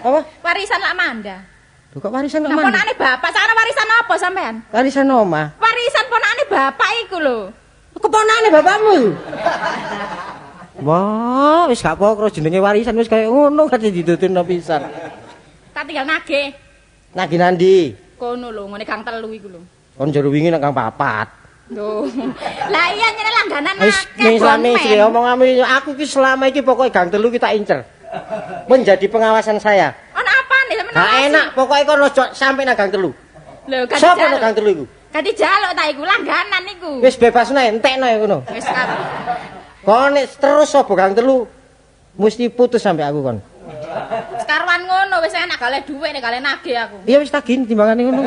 Apa? Warisan lak manda. Lho kok warisan kok Lah mana? ponakane bapak, sakno warisan apa sampean? Warisan omah. Warisan ponakane bapak iku lho. Keponakane bapakmu iku. Wah, wis gak pokro jenenge warisan wis kaya ngono kate dituturno pisan. Tak tinggal nagih. Nagih nandi? Kono lho, ngene gang telu iku lho. Kon jero wingi nang gang papat. Lho. Lah iya nyene langganan Wis akeh. ning selame bonmen. iki omonganmu aku ki selama iki pokoke gang telu ki tak incer. Menjadi pengawasan saya. Ono apane sampean? Gak enak, pokoke kon ojo sampe nang gang telu. Lho, gak Sopo nang dijaluk. gang telu iku? Gak dijaluk ta iku langganan iku. Wis bebas nae, entekno ya ngono. Wis kabeh. Kon nek terus sapa gang telu mesti putus sampe aku kon. Sekaruan ngono wis enak gak oleh dhuwit nek gak oleh nagih aku. Iya wis tagih timbangane ngono.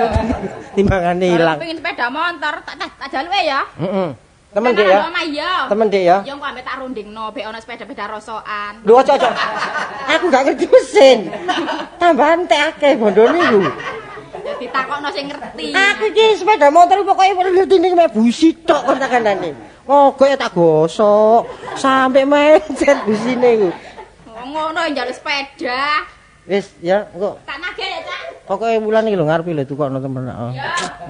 Timbangane ilang. Pengen sepeda motor tak tak jaluke ya. Heeh. Temen Dik ya. Temen Dik ya. Ya engko ambek tak rundingno bek ana sepeda-sepeda rosokan. Lho ojo ojo. Aku gak ngerti mesin. Tambah entek akeh bondone iku. Ya ditakokno sing ngerti. Aku iki sepeda motor pokoke ngerti ning mek busi tok kon tak kandhane. Mogok ya tak gosok sampe mencet busine iku. Ngono njaluk sepeda. Wis ya engko. Tak nagih ya, Cak. Pokoke wulan iki lho ngarepe lho tukokno temen.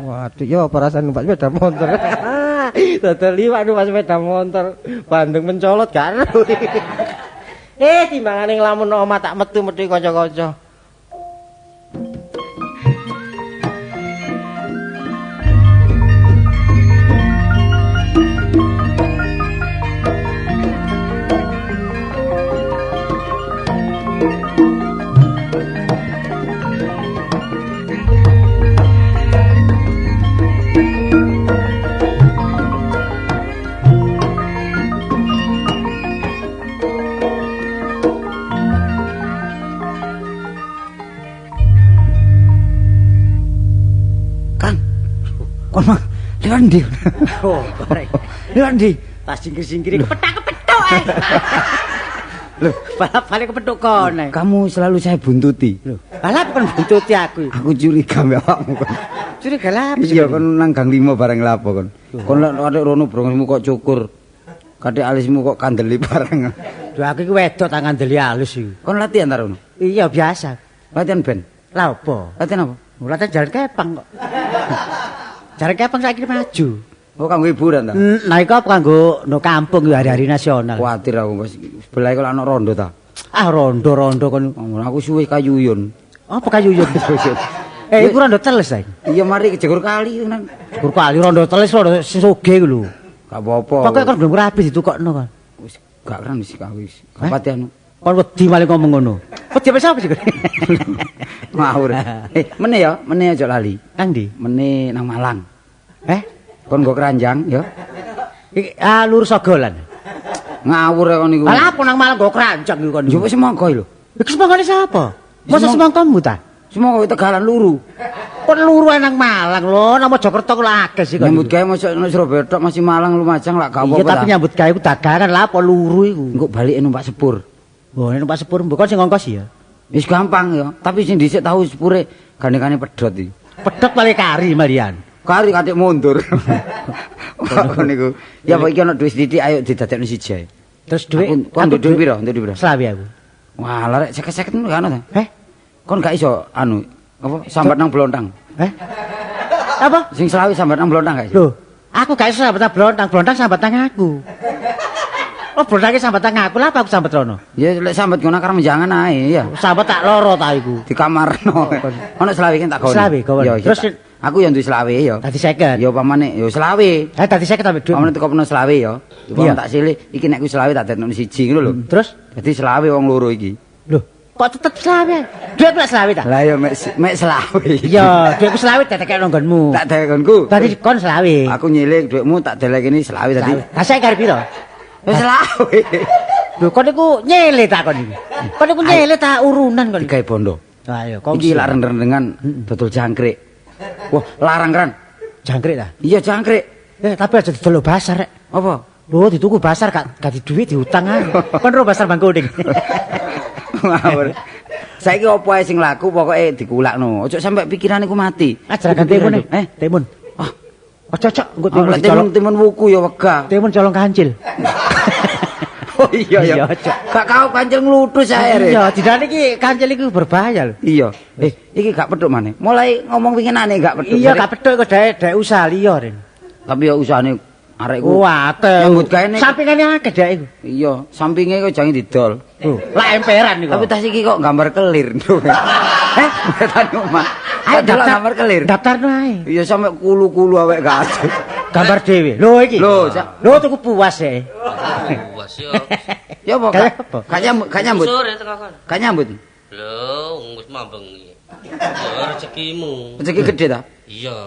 Waduh ya apa rasane numpak sepeda motor. Dodol iwak numpak sepeda motor, bandeng mencolot gak ero. Timbangane nglamun omah tak metu-metu kanca-kanca. Kon ndi? Oh, bareng. Lha ndi? Tas singkir-singkir Kepetak-kepetuk ae. Lho, balap-balik kepethuk kon. Kamu selalu saya buntuti. Lho, balap kon buntuti aku. Aku curiga mbek awakmu kon. Curiga lha apa? Iya, kon nang gang 5 bareng lapo kon. Kon lek kathik rono brongosmu kok cukur. Kathik alismu kok kandeli bareng. Lho, aku iki wedok tak kandeli alus iki. Kon latihan ta rono? Iya, biasa. Latihan band. Lah opo? Latihan apa? Latihan jalan kepang kok. Jaran kepang saiki maju. Oh, kanggo hiburan ta? Nah iku apa kanggo no kampung ya hari-hari nasional. Kuwatir aku wis sebelah iku ana rondo ta. Ah rondo-rondo kon. Aku suwe kayuyun. Apa kayuyun? Iku rondo teles saiki. Iya mari kejegur kali nang. Jegur kali rondo teles rondo sing sugih iku lho. Gak apa-apa. Pokoke kon belum rapi ditukokno kon. Wis gak keren wis wis. Gak pati anu. Kon wedi malah ngomong ngono. Wedi apa sapa sih? Ngawur. Mene ya, mene aja lali. Nang ndi? Mene nang Malang. Kon nggo keranjang ya. Iki lurus Sogolan. Ngawur kon niku. Lah apa nang Malang nggo keranjang iku kon. Njupuk semangka lho. Iki semangkane sapa? Masa semangkamu ta? Semangka Tegalan luru. Kon luru nang Malang lho, nang Mojokerto kok akeh sih kon. Nyambut gawe mosok nang Surabaya tok masih Malang Lumajang lak gak apa-apa. Iya tapi nyambut gawe ku dagangan lah apa luru iku. Engko balike numpak sepur. Oh, numpak sepur mbok kon sing ngongkos ya. Wis gampang ya, tapi sing dhisik tahu sepure gandengane pedhot iki. Pedhot paling kari malian. Kari katik mundur. Kok niku. Ya apa iki ana dhuwit sithik ayo didadekno siji ae. Terus dhuwit kon nduk dhuwit piro? Nduk dhuwit piro? Selawe aku. Wah, lha rek 50-50 ngono gak ono ta? Heh? Kon gak iso anu apa sambat nang blontang. Heh? Apa? Sing selawe sambat nang blontang gak iso? Lho, aku gak iso sambat nang blontang, blontang sambat nang aku. Oh, blontange sambat nang aku, lha apa aku sambat rono? Ya lek sambat ngono karep menjangan ae ya. Sambat tak loro ta iku. Di kamarno. Ono selawe iki tak gawoni. Selawe gawoni. Terus aku yang duwe selawe ya. Dadi 50. Ya pamane ya selawe. Ha dadi 50 ambek dhuwit. Pamane tekopno selawe ya. Pamane tak silih iki nek kuwi selawe tak dadekno siji ngono lho. Terus dadi selawe wong loro iki. Lho, kok tetep selawe? Dhuwit lek selawe ta? Lah ya mek selawe. Iya, dhuwitku selawe dadekno nggonmu. Tak delek nggonku. Dadi kon selawe. Aku nyilih dhuwitmu tak delek ini selawe tadi. Lah saiki arep piro? Wis selawe. Lho kon niku nyele ta kon iki? Kon niku nyele ta urunan kon? Digawe bondo. Lah iya, kok iki lak rendeng-rendengan dodol jangkrik. Wah, larang kan. Jangkrik ta? Iya, jangkrik. Tapi aja didol pasar rek. Apa? Lho, dituku pasar gak di duit diutang ae. Kon ro pasar Bangkuning. Ngawur. Saiki opo ae sing laku pokoke dikulakno. Ojo sampe pikirane ku mati. Aja ganti timun. Timun. Ah, ojo cok engko timun dicolong timun wuku ya wegah. Timun colong kancil. Oh iya ya. Gak kau kancil ngluthus ae. Iya, didane iki kancil iku berbahaya lho. Iya. Iki gak petuk maneh. Mulai ngomong winginane gak petuk. Iya, gak petuk iku dhek usaha liya, Ren. Tapi ya usahane arek iku. Wah, akeh. Nyambut gawe nek sampingane akeh dhek iku. Iya, sampinge kok jange didol. Lho, lak emperan iku. Tapi tas iki kok gambar kelir. Heh, wetan omah. Ayo daftar gambar kelir. Daftarno ae. Iya, sampe kulu-kulu awake gak ada. Gambar dhewe. Lho iki. Lho, lho tuku puas e. Puas yo. Ya apa? Gak nyambut, gak nyambut. Sore teko kon. Gak nyambut. Lho, wis mambengi. Ya rezekimu. Rezeki gede ta? Iya.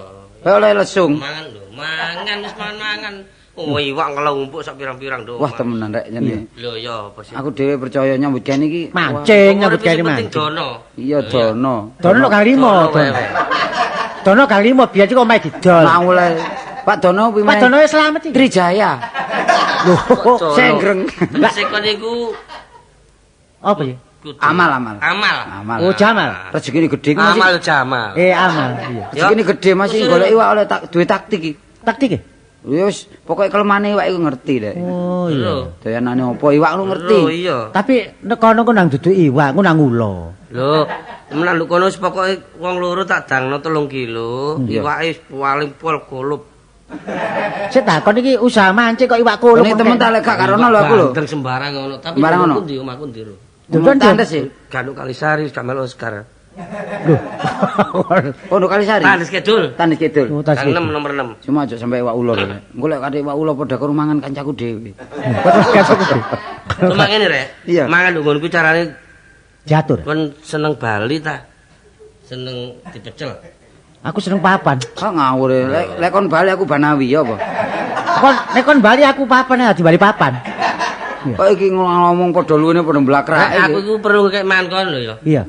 Oleh lesung. Mangan lho, mangan wis mangan. Oh, iwak nglumpuk sak pirang-pirang do. Wah, temenan rek jane. Lho ya apa sih? Aku dhewe percaya nyambut gawe iki mancing nyambut gawe mancing. Dono. Iya, dono. Dono kali 5. Dono kali 5 biyen iki omahe didol. Mau oleh Pak Dono piye? Pak Dono wis slamet iki. Trijaya. Lho, Senggreng. Tegese kon iku apa ya? Amal amal. Amal. Amal. Oh, Jamal. Rezekine gedhe ku masih. Amal Jamal. Amal. Iya. Rezekine gedhe masih golek iwak oleh tak duwe taktik iki. Taktik e? Ya wis, pokoke kelemane iwak iku ngerti dek. Oh iya. Doyanane apa iwak lu ngerti. Lho iya. Tapi nek kono ku nang dudu iwak, ku nang ula. Lho, temenan lho kono wis pokoke wong loro tak dangno 3 kilo, iwake paling pol kulup. Sik takon iki usaha mancing kok iwak kulup. Ini temen tak lek gak karono lho aku lho. Bandeng sembarang ngono, tapi Sembarang ngono. ndi omahku ndi lho. Duduk tandes sih. Ganduk Kalisari, Kamel Oscar. Lho. Oh, nduk Kalisari. Tandes Kidul. Tandes Kidul. Oh, tas Gang 6 nomor 6. Cuma aja sampai iwak ulo lho. Engko lek kate iwak ulo padha karo mangan kancaku dhewe. Cuma ngene rek. Iya. Mangan nduk nggonku carane Diatur. kon seneng Bali ta? Seneng dipecel. Aku seneng papan. Kok ngawur e. Lek lek kon bali aku Banawi ya apa? Kon nek kon bali aku papan ya di bali papan. Kok iki ngomong padha luwene padha mblakrak Aku iki. iku perlu ngekek mangan kon lho ya. Iya.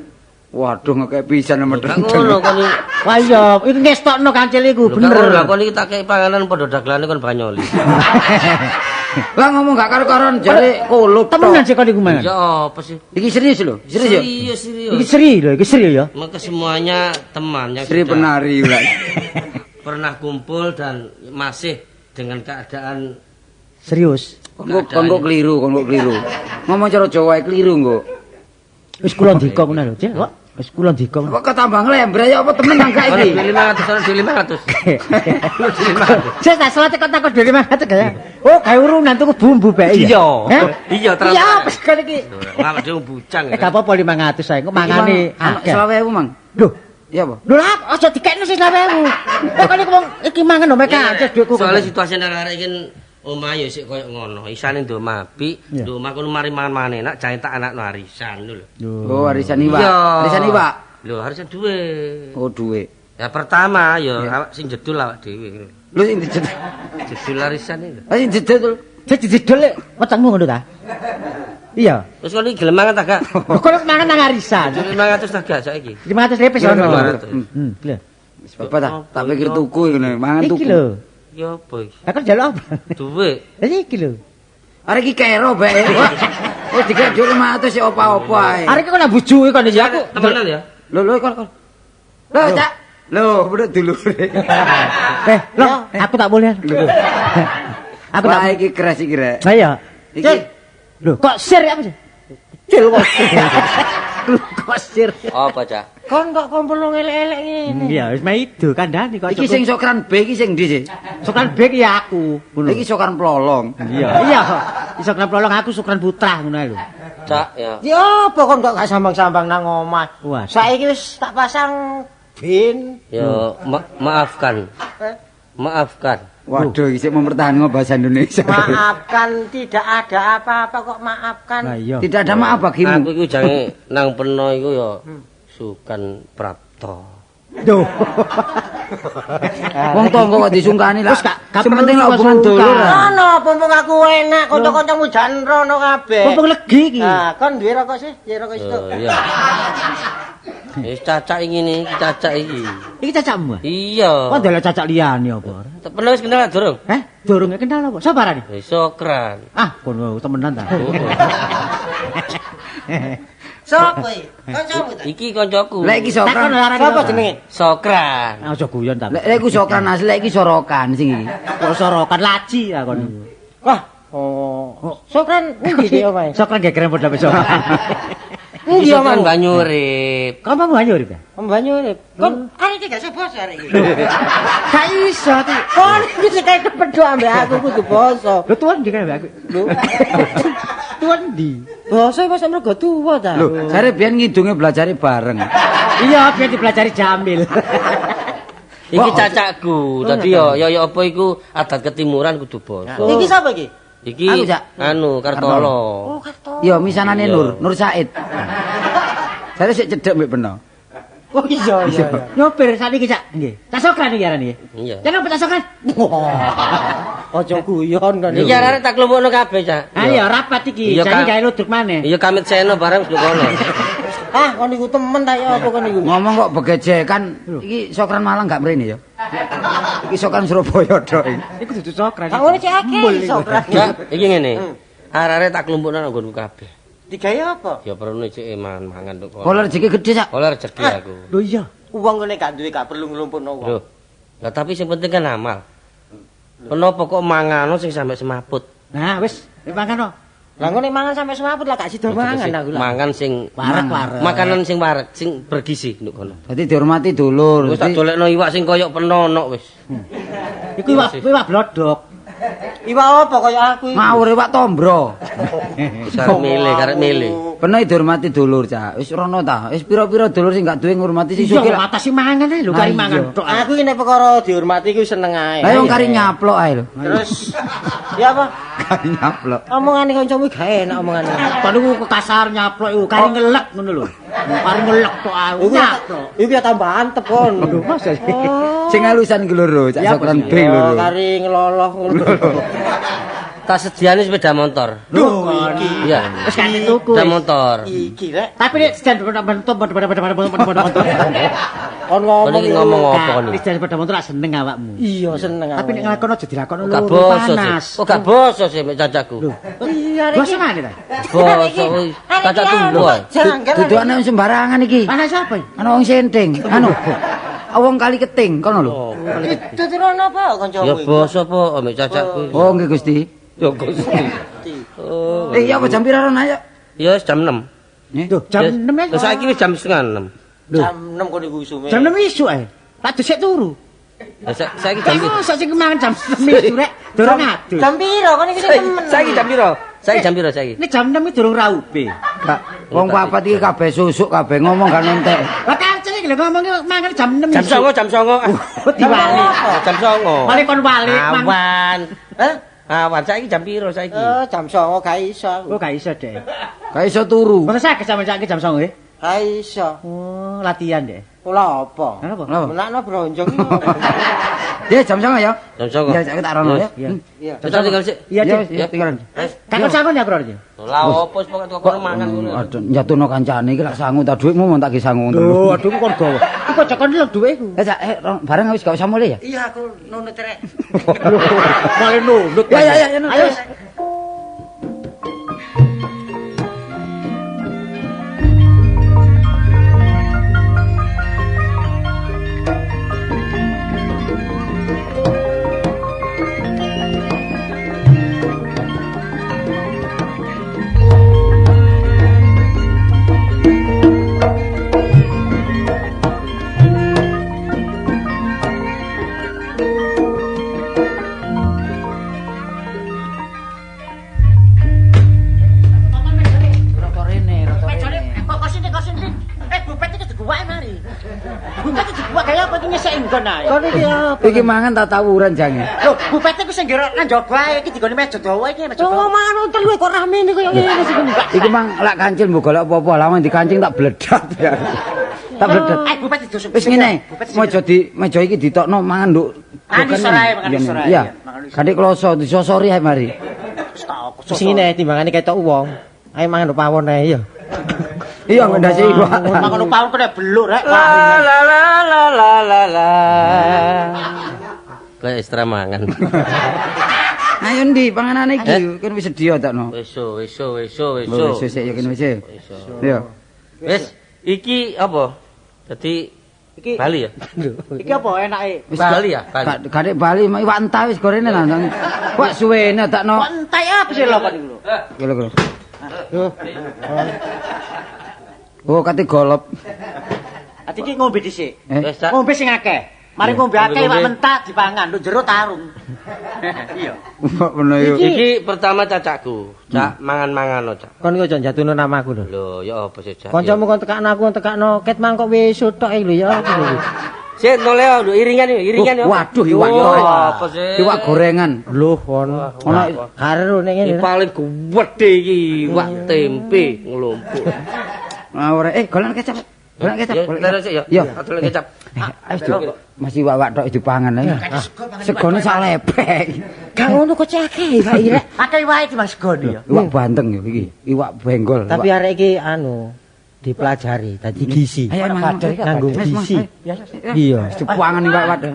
Waduh ngekek pisan Gak ngono kon iki. Wah iya, iki ngestokno kancil iku Lho, gak ngono bener. lah kon iki tak kei panganan padha dagelane kon banyoli. Lah ngomong gak karo-karon jare kulup. tok. Temenan sih kon iku mangan. Ya apa sih? Iki serius lho, serius ya? Serius, serius. Iki seri lho, iki seri ya. Maka semuanya teman yang Sri sudah penari lah. pernah kumpul dan masih dengan keadaan Serius. Kon kok keliru, kon kok keliru. Ngomong cara Jawa ae keliru kok. Wis kula ndika ngono lho, Cil, kok. Wis kula ndika. Kok ketambah nglembre ya apa temen nang gak Ono iki? duit 500, ono duit 500. Sik tak selate kok takut 500 kaya. Oh, gawe urunan tuku bumbu bae. Iya. Heh? Iya, terus. Iya, apa sih kon iki? Wah, dhewe bujang. Eh, gak apa-apa 500 ae, kok mangane akeh. 20.000, Mang. Lho, Iya apa? lho lah, aja dikekno sing 20.000. Eh, kon iki wong iki mangan lho mek kancil dhuwitku. Soale situasi arek-arek iki omah ya sik koyo ngono. Isane nduk omah apik, Iya. nduk omah kono mari mangan-mangan enak, jae tak anakno arisan lho. Oh, arisan iwak. Iya. Arisan iwak. Lho, arisan duwe. Oh, duwe. Ya pertama ya awak sing jedul awak dhewe. Lho sing dijedul. Jedul arisan iki lho. Lah sing dijedul. Jadi didol lek wetengmu ngono ta? Iya. Terus kon iki gelem mangan ta gak? Lho kok mangan nang arisan. 500 ta gak saiki? 500 lepes ono. 500. Lho. Wis bapak ta, tak pikir tuku iku lho, mangan Iki tuku. lho. Ya apa iki? Lah kon njaluk apa? Duwe. Lah iki lho. Arek iki kero bae. Wis dikek dhuwit 500 sik opa-opa ae. Arek iki kok nang bujuke kon iki aku. Temenan ya? Lho lho kon kon. Lho, Cak. Lho, bener dulure. Eh, lho, aku tak boleh. Aku tak Wah, iki keras iki rek. Lah iya. Iki Lho, kok sir apa sih? Kecil kok. Lho, kok sir. Apa, Cak? Kon kok kumpul wong elek-elek ngene. Iya, wis maido kandhane kok. iki sing sokran B iki sing ndi sih? Sokran B ya aku. Ngono. Iki sokran plolong. Iya. Iya. Sokran Plolong aku Sokran Putra ngono ae lho. Cak ya. Ya apa kon kok gak sambang-sambang nang omah. Wah. Saiki wis tak pasang bin. Ya maafkan. Maafkan. Waduh, iki sik mempertahankan bahasa Indonesia. Maafkan tidak ada apa-apa kok maafkan. Lah iya. Tidak ada maaf bagimu. Aku iku jange nang peno iku ya Sukan Prapto. Duh. Wong tangga kok disungkani lah. Wis gak Sing penting lah perlu hubungan sungkan. dulur. ah. Ono mumpung aku enak kanca-kancamu jan rono kabeh. Mumpung legi iki. Nah, kon duwe rokok sih? Duwe rokok situ. Oh iya. Wis cacak ngene iki cacak iki. Iki cacakmu. ah? Iya. Kok ndelok cacak liyane apa ora? Pernah wis kenal durung? Eh, durung kenal apa? Sapa arane? Wis sokran. Ah, kono temenan ta. Sopo iki? Kancamu ta? Iki koncoku. Lek iki Takon sokran. arane. Sopo jenenge? Sokran. Ah, aja guyon ta. Lek lek iku sokran asli, lek iki sorokan sing iki. Kok sorokan laci ya kon iku. Wah, oh. Sokran endi iki omahe? Sokran gegeran padha besok. Endi Iki sokran omahmu? Banyurip. Kamu mau banyu urip ya? Om Banyu urip. Kon arek iki gak iso basa arek iki. Gak iso ti. Kon iki sing kae kepedhok ambek aku kudu basa. Lho tuan ndi kae aku? Lho. Tuan ndi? Basa basa mergo tuwa ta. Lho, jare biyen ngidunge belajare bareng. Iya, biar dipelajari Jamil. Iki cacakku. Dadi ya ya ya apa iku adat ketimuran kudu basa. Iki sapa iki? Iki Aku, Cak. anu Kartolo. Oh, Karto. Ya misanane Iya. Nur, Nur Said. Jare sik cedhek mbek peno. Oh iya iya. iya. Nyopir sakniki, Cak. Nggih. Cak Sokran iki arane nggih. Iya. Jangan apa Cak Sokran? Aja guyon kon. Iki arek tak klompokno kabeh, Cak. Ah iya rapat iki. Iya, Jane Kak. gawe ludruk maneh. Iya kamit seno bareng wis kono. Ah, kon iku temen ta ya apa kon iku? Ngomong kok begejekan, iki Sokran Malang gak mrene ya. Iki Sokran Surabaya tok iki. Iku dudu Sokran. Gak ngono cek akeh Sokran. Ya, iki ngene. Arek-arek tak klumpukno nang nggonku kabeh. Digawe apa? Ya perlu cek mangan-mangan tok kono. Oleh rezeki gede sak. Oleh rezeki aku. Lho iya, wong ngene gak duwe gak perlu nglumpukno wong. Lho. Lah tapi sing penting kan amal. Kenapa kok mangano sing sampe semaput? Nah, wis, mangan kok. Lah ngono mangan sampe semaput lah gak sida mangan aku lah. Mangan sing wareg-wareg. Makanan sing wareg, sing bergizi nduk kono. Dadi dihormati dulur. Wis tak dolekno iwak sing koyok penonok wis. Iku iwak blodok. Iwak apa koyo aku iki? Ngawur iwak tombro. Wis arep milih, karep milih. Peno dihormati dulur, Cak. Wis rono ta. Wis pira-pira dulur sing gak duwe ngurmati sing sugih. Iya, matasi mangan ae lho, kari mangan tok. Aku iki nek perkara dihormati iku seneng ae. Lah wong kari nyaplok ae lho. Terus ya apa? Kari nyaplok. Omongane kancamu gak enak omongane. Kon niku kekasar nyaplok iku, kari ngelek ngono lho. Kari ngelek tok ae. Nyaplok. Iku ya tambah antep kon. Lho, Mas. Sing alusan iku lho, Cak Sokran B lho. Kari ngeloloh ngono. Tak sediane sepeda motor. Lho, iki. Iya. Wis kan tuku. Sepeda motor. Iki rek. Tapi nek sedan bentuk bentuk. Kon ngomong apa kon iki? Nek sepeda motor lak seneng awakmu. Iya, seneng awakmu. Tapi nek nglakon aja dilakoni loro panas. Kok gak basa sih mek cacaku. Iya rek. Basa ngene ta? Basa kuwi. Cacak tumbuh. Dudu ana wong sembarangan iki. Ana sapa iki? Ana wong senting. Anu. Wong kali keting kono lho. Tuturono apa kancamu iki? Ya basa apa mek cacakku. Oh nggih Gusti. Ya Gusti. Oh. Eh ya apa jam pira rono ayo? Ya wis jam 6. Lho, jam 6 ya. Lah saiki wis jam 5:30. Jam 6 kono iku isume. Jam 6 isuk ae. Tak dhisik turu. Lah saiki jam piro? Mosok sing mangan jam 6 isuk rek durung adus. Jam piro kon iki sing temen? Saiki jam piro? Saiki jam piro saiki? Ini jam 6 iki durung raupe. Kak, wong papat iki kabeh susuk kabeh ngomong gak entek. Lah kancane iki lho ngomong mangan jam 6. Jam 09.00, jam 09.00. Diwali. Jam 09.00. Balik kon walik awan. Hah? Awan saiki jam piro saiki? Oh, jam 09.00 gak iso aku. Oh, gak iso, Dek. Gak iso turu. Mboten saged sampeyan saiki jam 09.00 nggih? Gak iso. Oh, latihan, Dek. Kula apa? Kenapa? Menakno bronjong iki. Ya jam 09.00 ya. Jam 09.00. Ya saiki tak rono ya. Iya. Wis tinggal sik. Iya, Dek. Iya, tinggalan. Kakek sangun ya, Bro. Lah opo wis pokoke kono mangan ngono. Aduh, njatuhno kancane iki lak sangu ta dhuwitmu mong tak ge sangu Lho, aduh kon gawa. Iku aja kon lho dhuwit iku. Eh, Cak, bareng wis gak usah mulih ya? Iya, aku nunut rek. Malah nunut. Ya ya ya, ayo. Iki mangan tak tawuran jange. Lho, bupete ku sing ngerok nang njaba ae iki digone meja dawa iki meja dawa. Oh, mangan telu kok rame koyo ngene sing mbak. Iki mang lak kancil mbok golek apa-apa, lawan dikancing tak bledat ya. Tak bledat. Ayo bupete didosok. Wis ngene, meja di meja iki ditokno mangan nduk. Mangan isor ae, mangan isor ae. Iya. Kadek kloso disosori ae mari. Wis ngene timbangane ketok wong. Ayo mangan nduk pawon ae ya. Iya ngendase iku. Mangan pawon kena beluk rek. La la la la la la. Kayak ekstra mangan. Ayo ndi panganane iki kan wis sedia takno. Wis wis wis wis. Wis sik ya kene wis. Iya. Wis iki apa? Dadi iki Bali ya. Iki apa enake? Wis Bali ya, Bali. Kadek Bali iwak entah wis gorene lah. Kok suwene takno. Kok entah apa sih lho kok niku lho. Lho lho. Oh, kate golop. Ati iki ngombe dhisik. Wis Ngombe sing akeh. Mari ngombe akeh iwak mentah dipangan, nduk jero tarung. Iya. Kok ngono yo. Iki pertama cacakku, Cak mangan-mangan Cak. Kon iki aja njatuhno namaku lho. Lho, ya apa sih, Cak? Kancamu kon tekakno aku kon tekakno ket mang kok wis tok iki lho ya apa lho. Sik noleo lho iringan yo, iringan yo. Waduh iwak apa sih? Iwak gorengan. Lho kon Ono karo nek ngene. Iki paling gedhe iki iwak tempe nglumpuk. Ora golek kecap. Golek kecap, golek kecap. Iya, golek kecap. Ayo masih iwak-iwak tok dipangan ae. Segone sak lepek. Gak ngono kok akeh iwak iki rek. Akeh iwake timbang segone ya. Iwak bandeng yo iki, iwak benggol. Tapi arek iki anu Dipelajari dadi gizi. Ayo mangan. Nganggo gizi. Iya, dipangan iwak wae.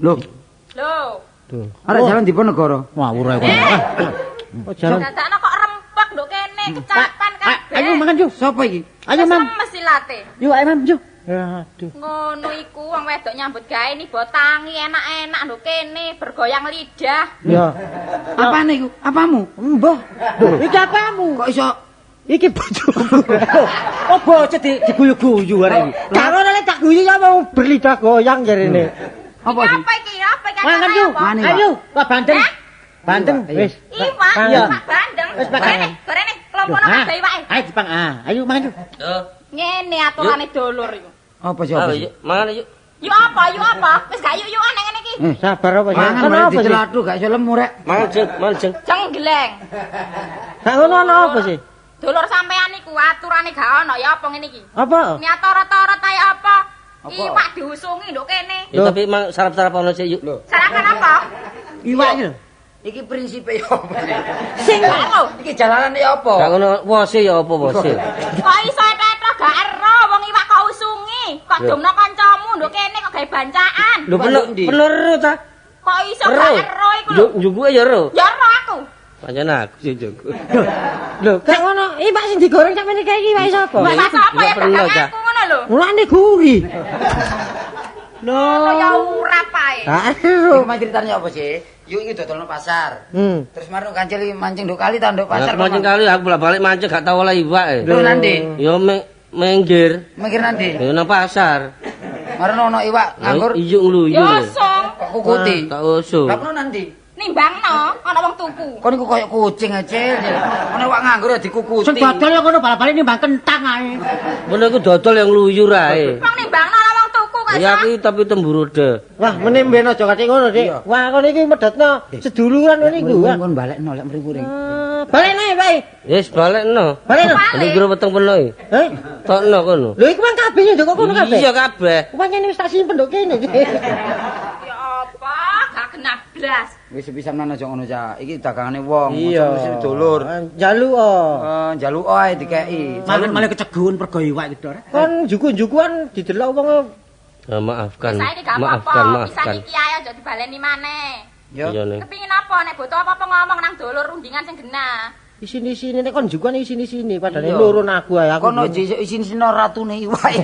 Lho, Lho. arek jalan Diponegoro. Ngawur ae kono. Oh, jalan. Dadakno kok rempek nduk kene kecapan kabeh. Ayo mangan yo. Sopo iki? Ayo mam. Lemes silate. Yuk ayo mam yo. Aduh. Ngono iku wong wedok nyambut gawe nibo tangi enak-enak nduk kene bergoyang lidah. Ya. Apane iku? Apamu? Mbah. Lho, iki apamu? Kok iso Iki bojoku. Oh, bocah diguyu-guyu arek iki. Gak ngono lek tak guyu ya mau berlidah goyang jarene. apa sih? Apa iki? Apa iki? Mangan yo. Mangan, Pak. Ayo, Pak Bandeng. Bandeng wis. Iwak, iwak bandeng. Wis, Pak. Gorene, gorene, klompono kabeh iwake. Ayo dipang. Ah, ayo mangan yo. Yo. Ngene aturane dulur iku. Apa sih apa? Ayo, sih? yuk, mangan yuk. Yuk apa? Yuk apa? Wis gak yuk-yukan nang ngene iki. Sabar apa sih? Mangan Ono malah apa sih? dicelatu gak iso lemu rek. Mangan jeng, mangan jeng. Jenggleng. Gak ngono ono apa sih? Dulur sampean iku aturane gak ono ya apa ngene iki? Apa? Niat torot-torot ae apa? Iwak diusungi nduk kene. Ya tapi mang sarap-sarap ono sik yuk. Sarapan apa? Iwak iki lho. Iki prinsipe ya apa? Sing Lho, Iki jalanane ya apa? Gak ngono wose ya apa wose. kok iso eto-eto gak ero wong iwak kok usungi? Kok domno kancamu nduk kene kok gawe bancaan? Lho pener ero ta? Kok iso gak ero iku lho? Yo njukuke ya ero. Ya ero aku. Pancen aku sing njuk. Lho, gak ngono. Iwak sing digoreng sampeyan iki iwak sapa? Iwak sapa ya perlu, dagang Cak. aku ngono lho. Mulane gurih. Ngono ya ora pae. Gak ero. Iki mah ceritane apa sih? Yuk iki dodolno pasar. Hmm. Terus marung kancil iki mancing nduk kali ta nduk pasar. Aku mancing kali aku bolak-balik mancing gak tau oleh iwak e. Lho nanti, Yo minggir. mikir nanti. Yo nang pasar. Marung ono iwak nganggur Iyuk ngluyur. Ya song kok kukuti. Tak usung. Lah kono nanti. nimbangno ana wong tuku. Kon iku koyo kucing aja. Ono iwak nganggur ya dikukuti. Sing dodol ya ngono bal-bali nimbang kentang ae. Ngono iku dodol yang ngluyur ae. Wong nimbangno ana wong tuku kok Ya iso. aku tapi temburude. Wah, meneh mben aja kate ngono, Dik. Wah, kono iki medhotno seduluran ngono iku. Wah. Kon balekno lek mriku ring. Balekno ya, Pak. Wis balekno. Balekno. Lha kira weteng peno iki. Heh? Tokno kono. Lho iku mang kabeh nduk kok kono kabeh. Iya kabeh. Pancen wis tak simpen nduk kene. Ya apa gak genah blas. Wis sepisan aja ngono cah. Iki dagangane wong, Iya. aja mesti dulur. Njaluk oh. Eh njaluk ae dikeki. Mangan malah kecegun pergo iwak iki, Dor. Kon juku-jukuan didelok wong Ah, maafkan. Saiki gak apa-apa, Maafkan, pisan maafkan. iki ae aja dibaleni maneh. Yo. Iya ning. Kepingin apa nek butuh apa-apa ngomong nang dulur rundingan sing genah. isini-sini nek kon jukuan isini-sini padahal Iya. loro aku ae aku. Kono isin-isino ratune iwak.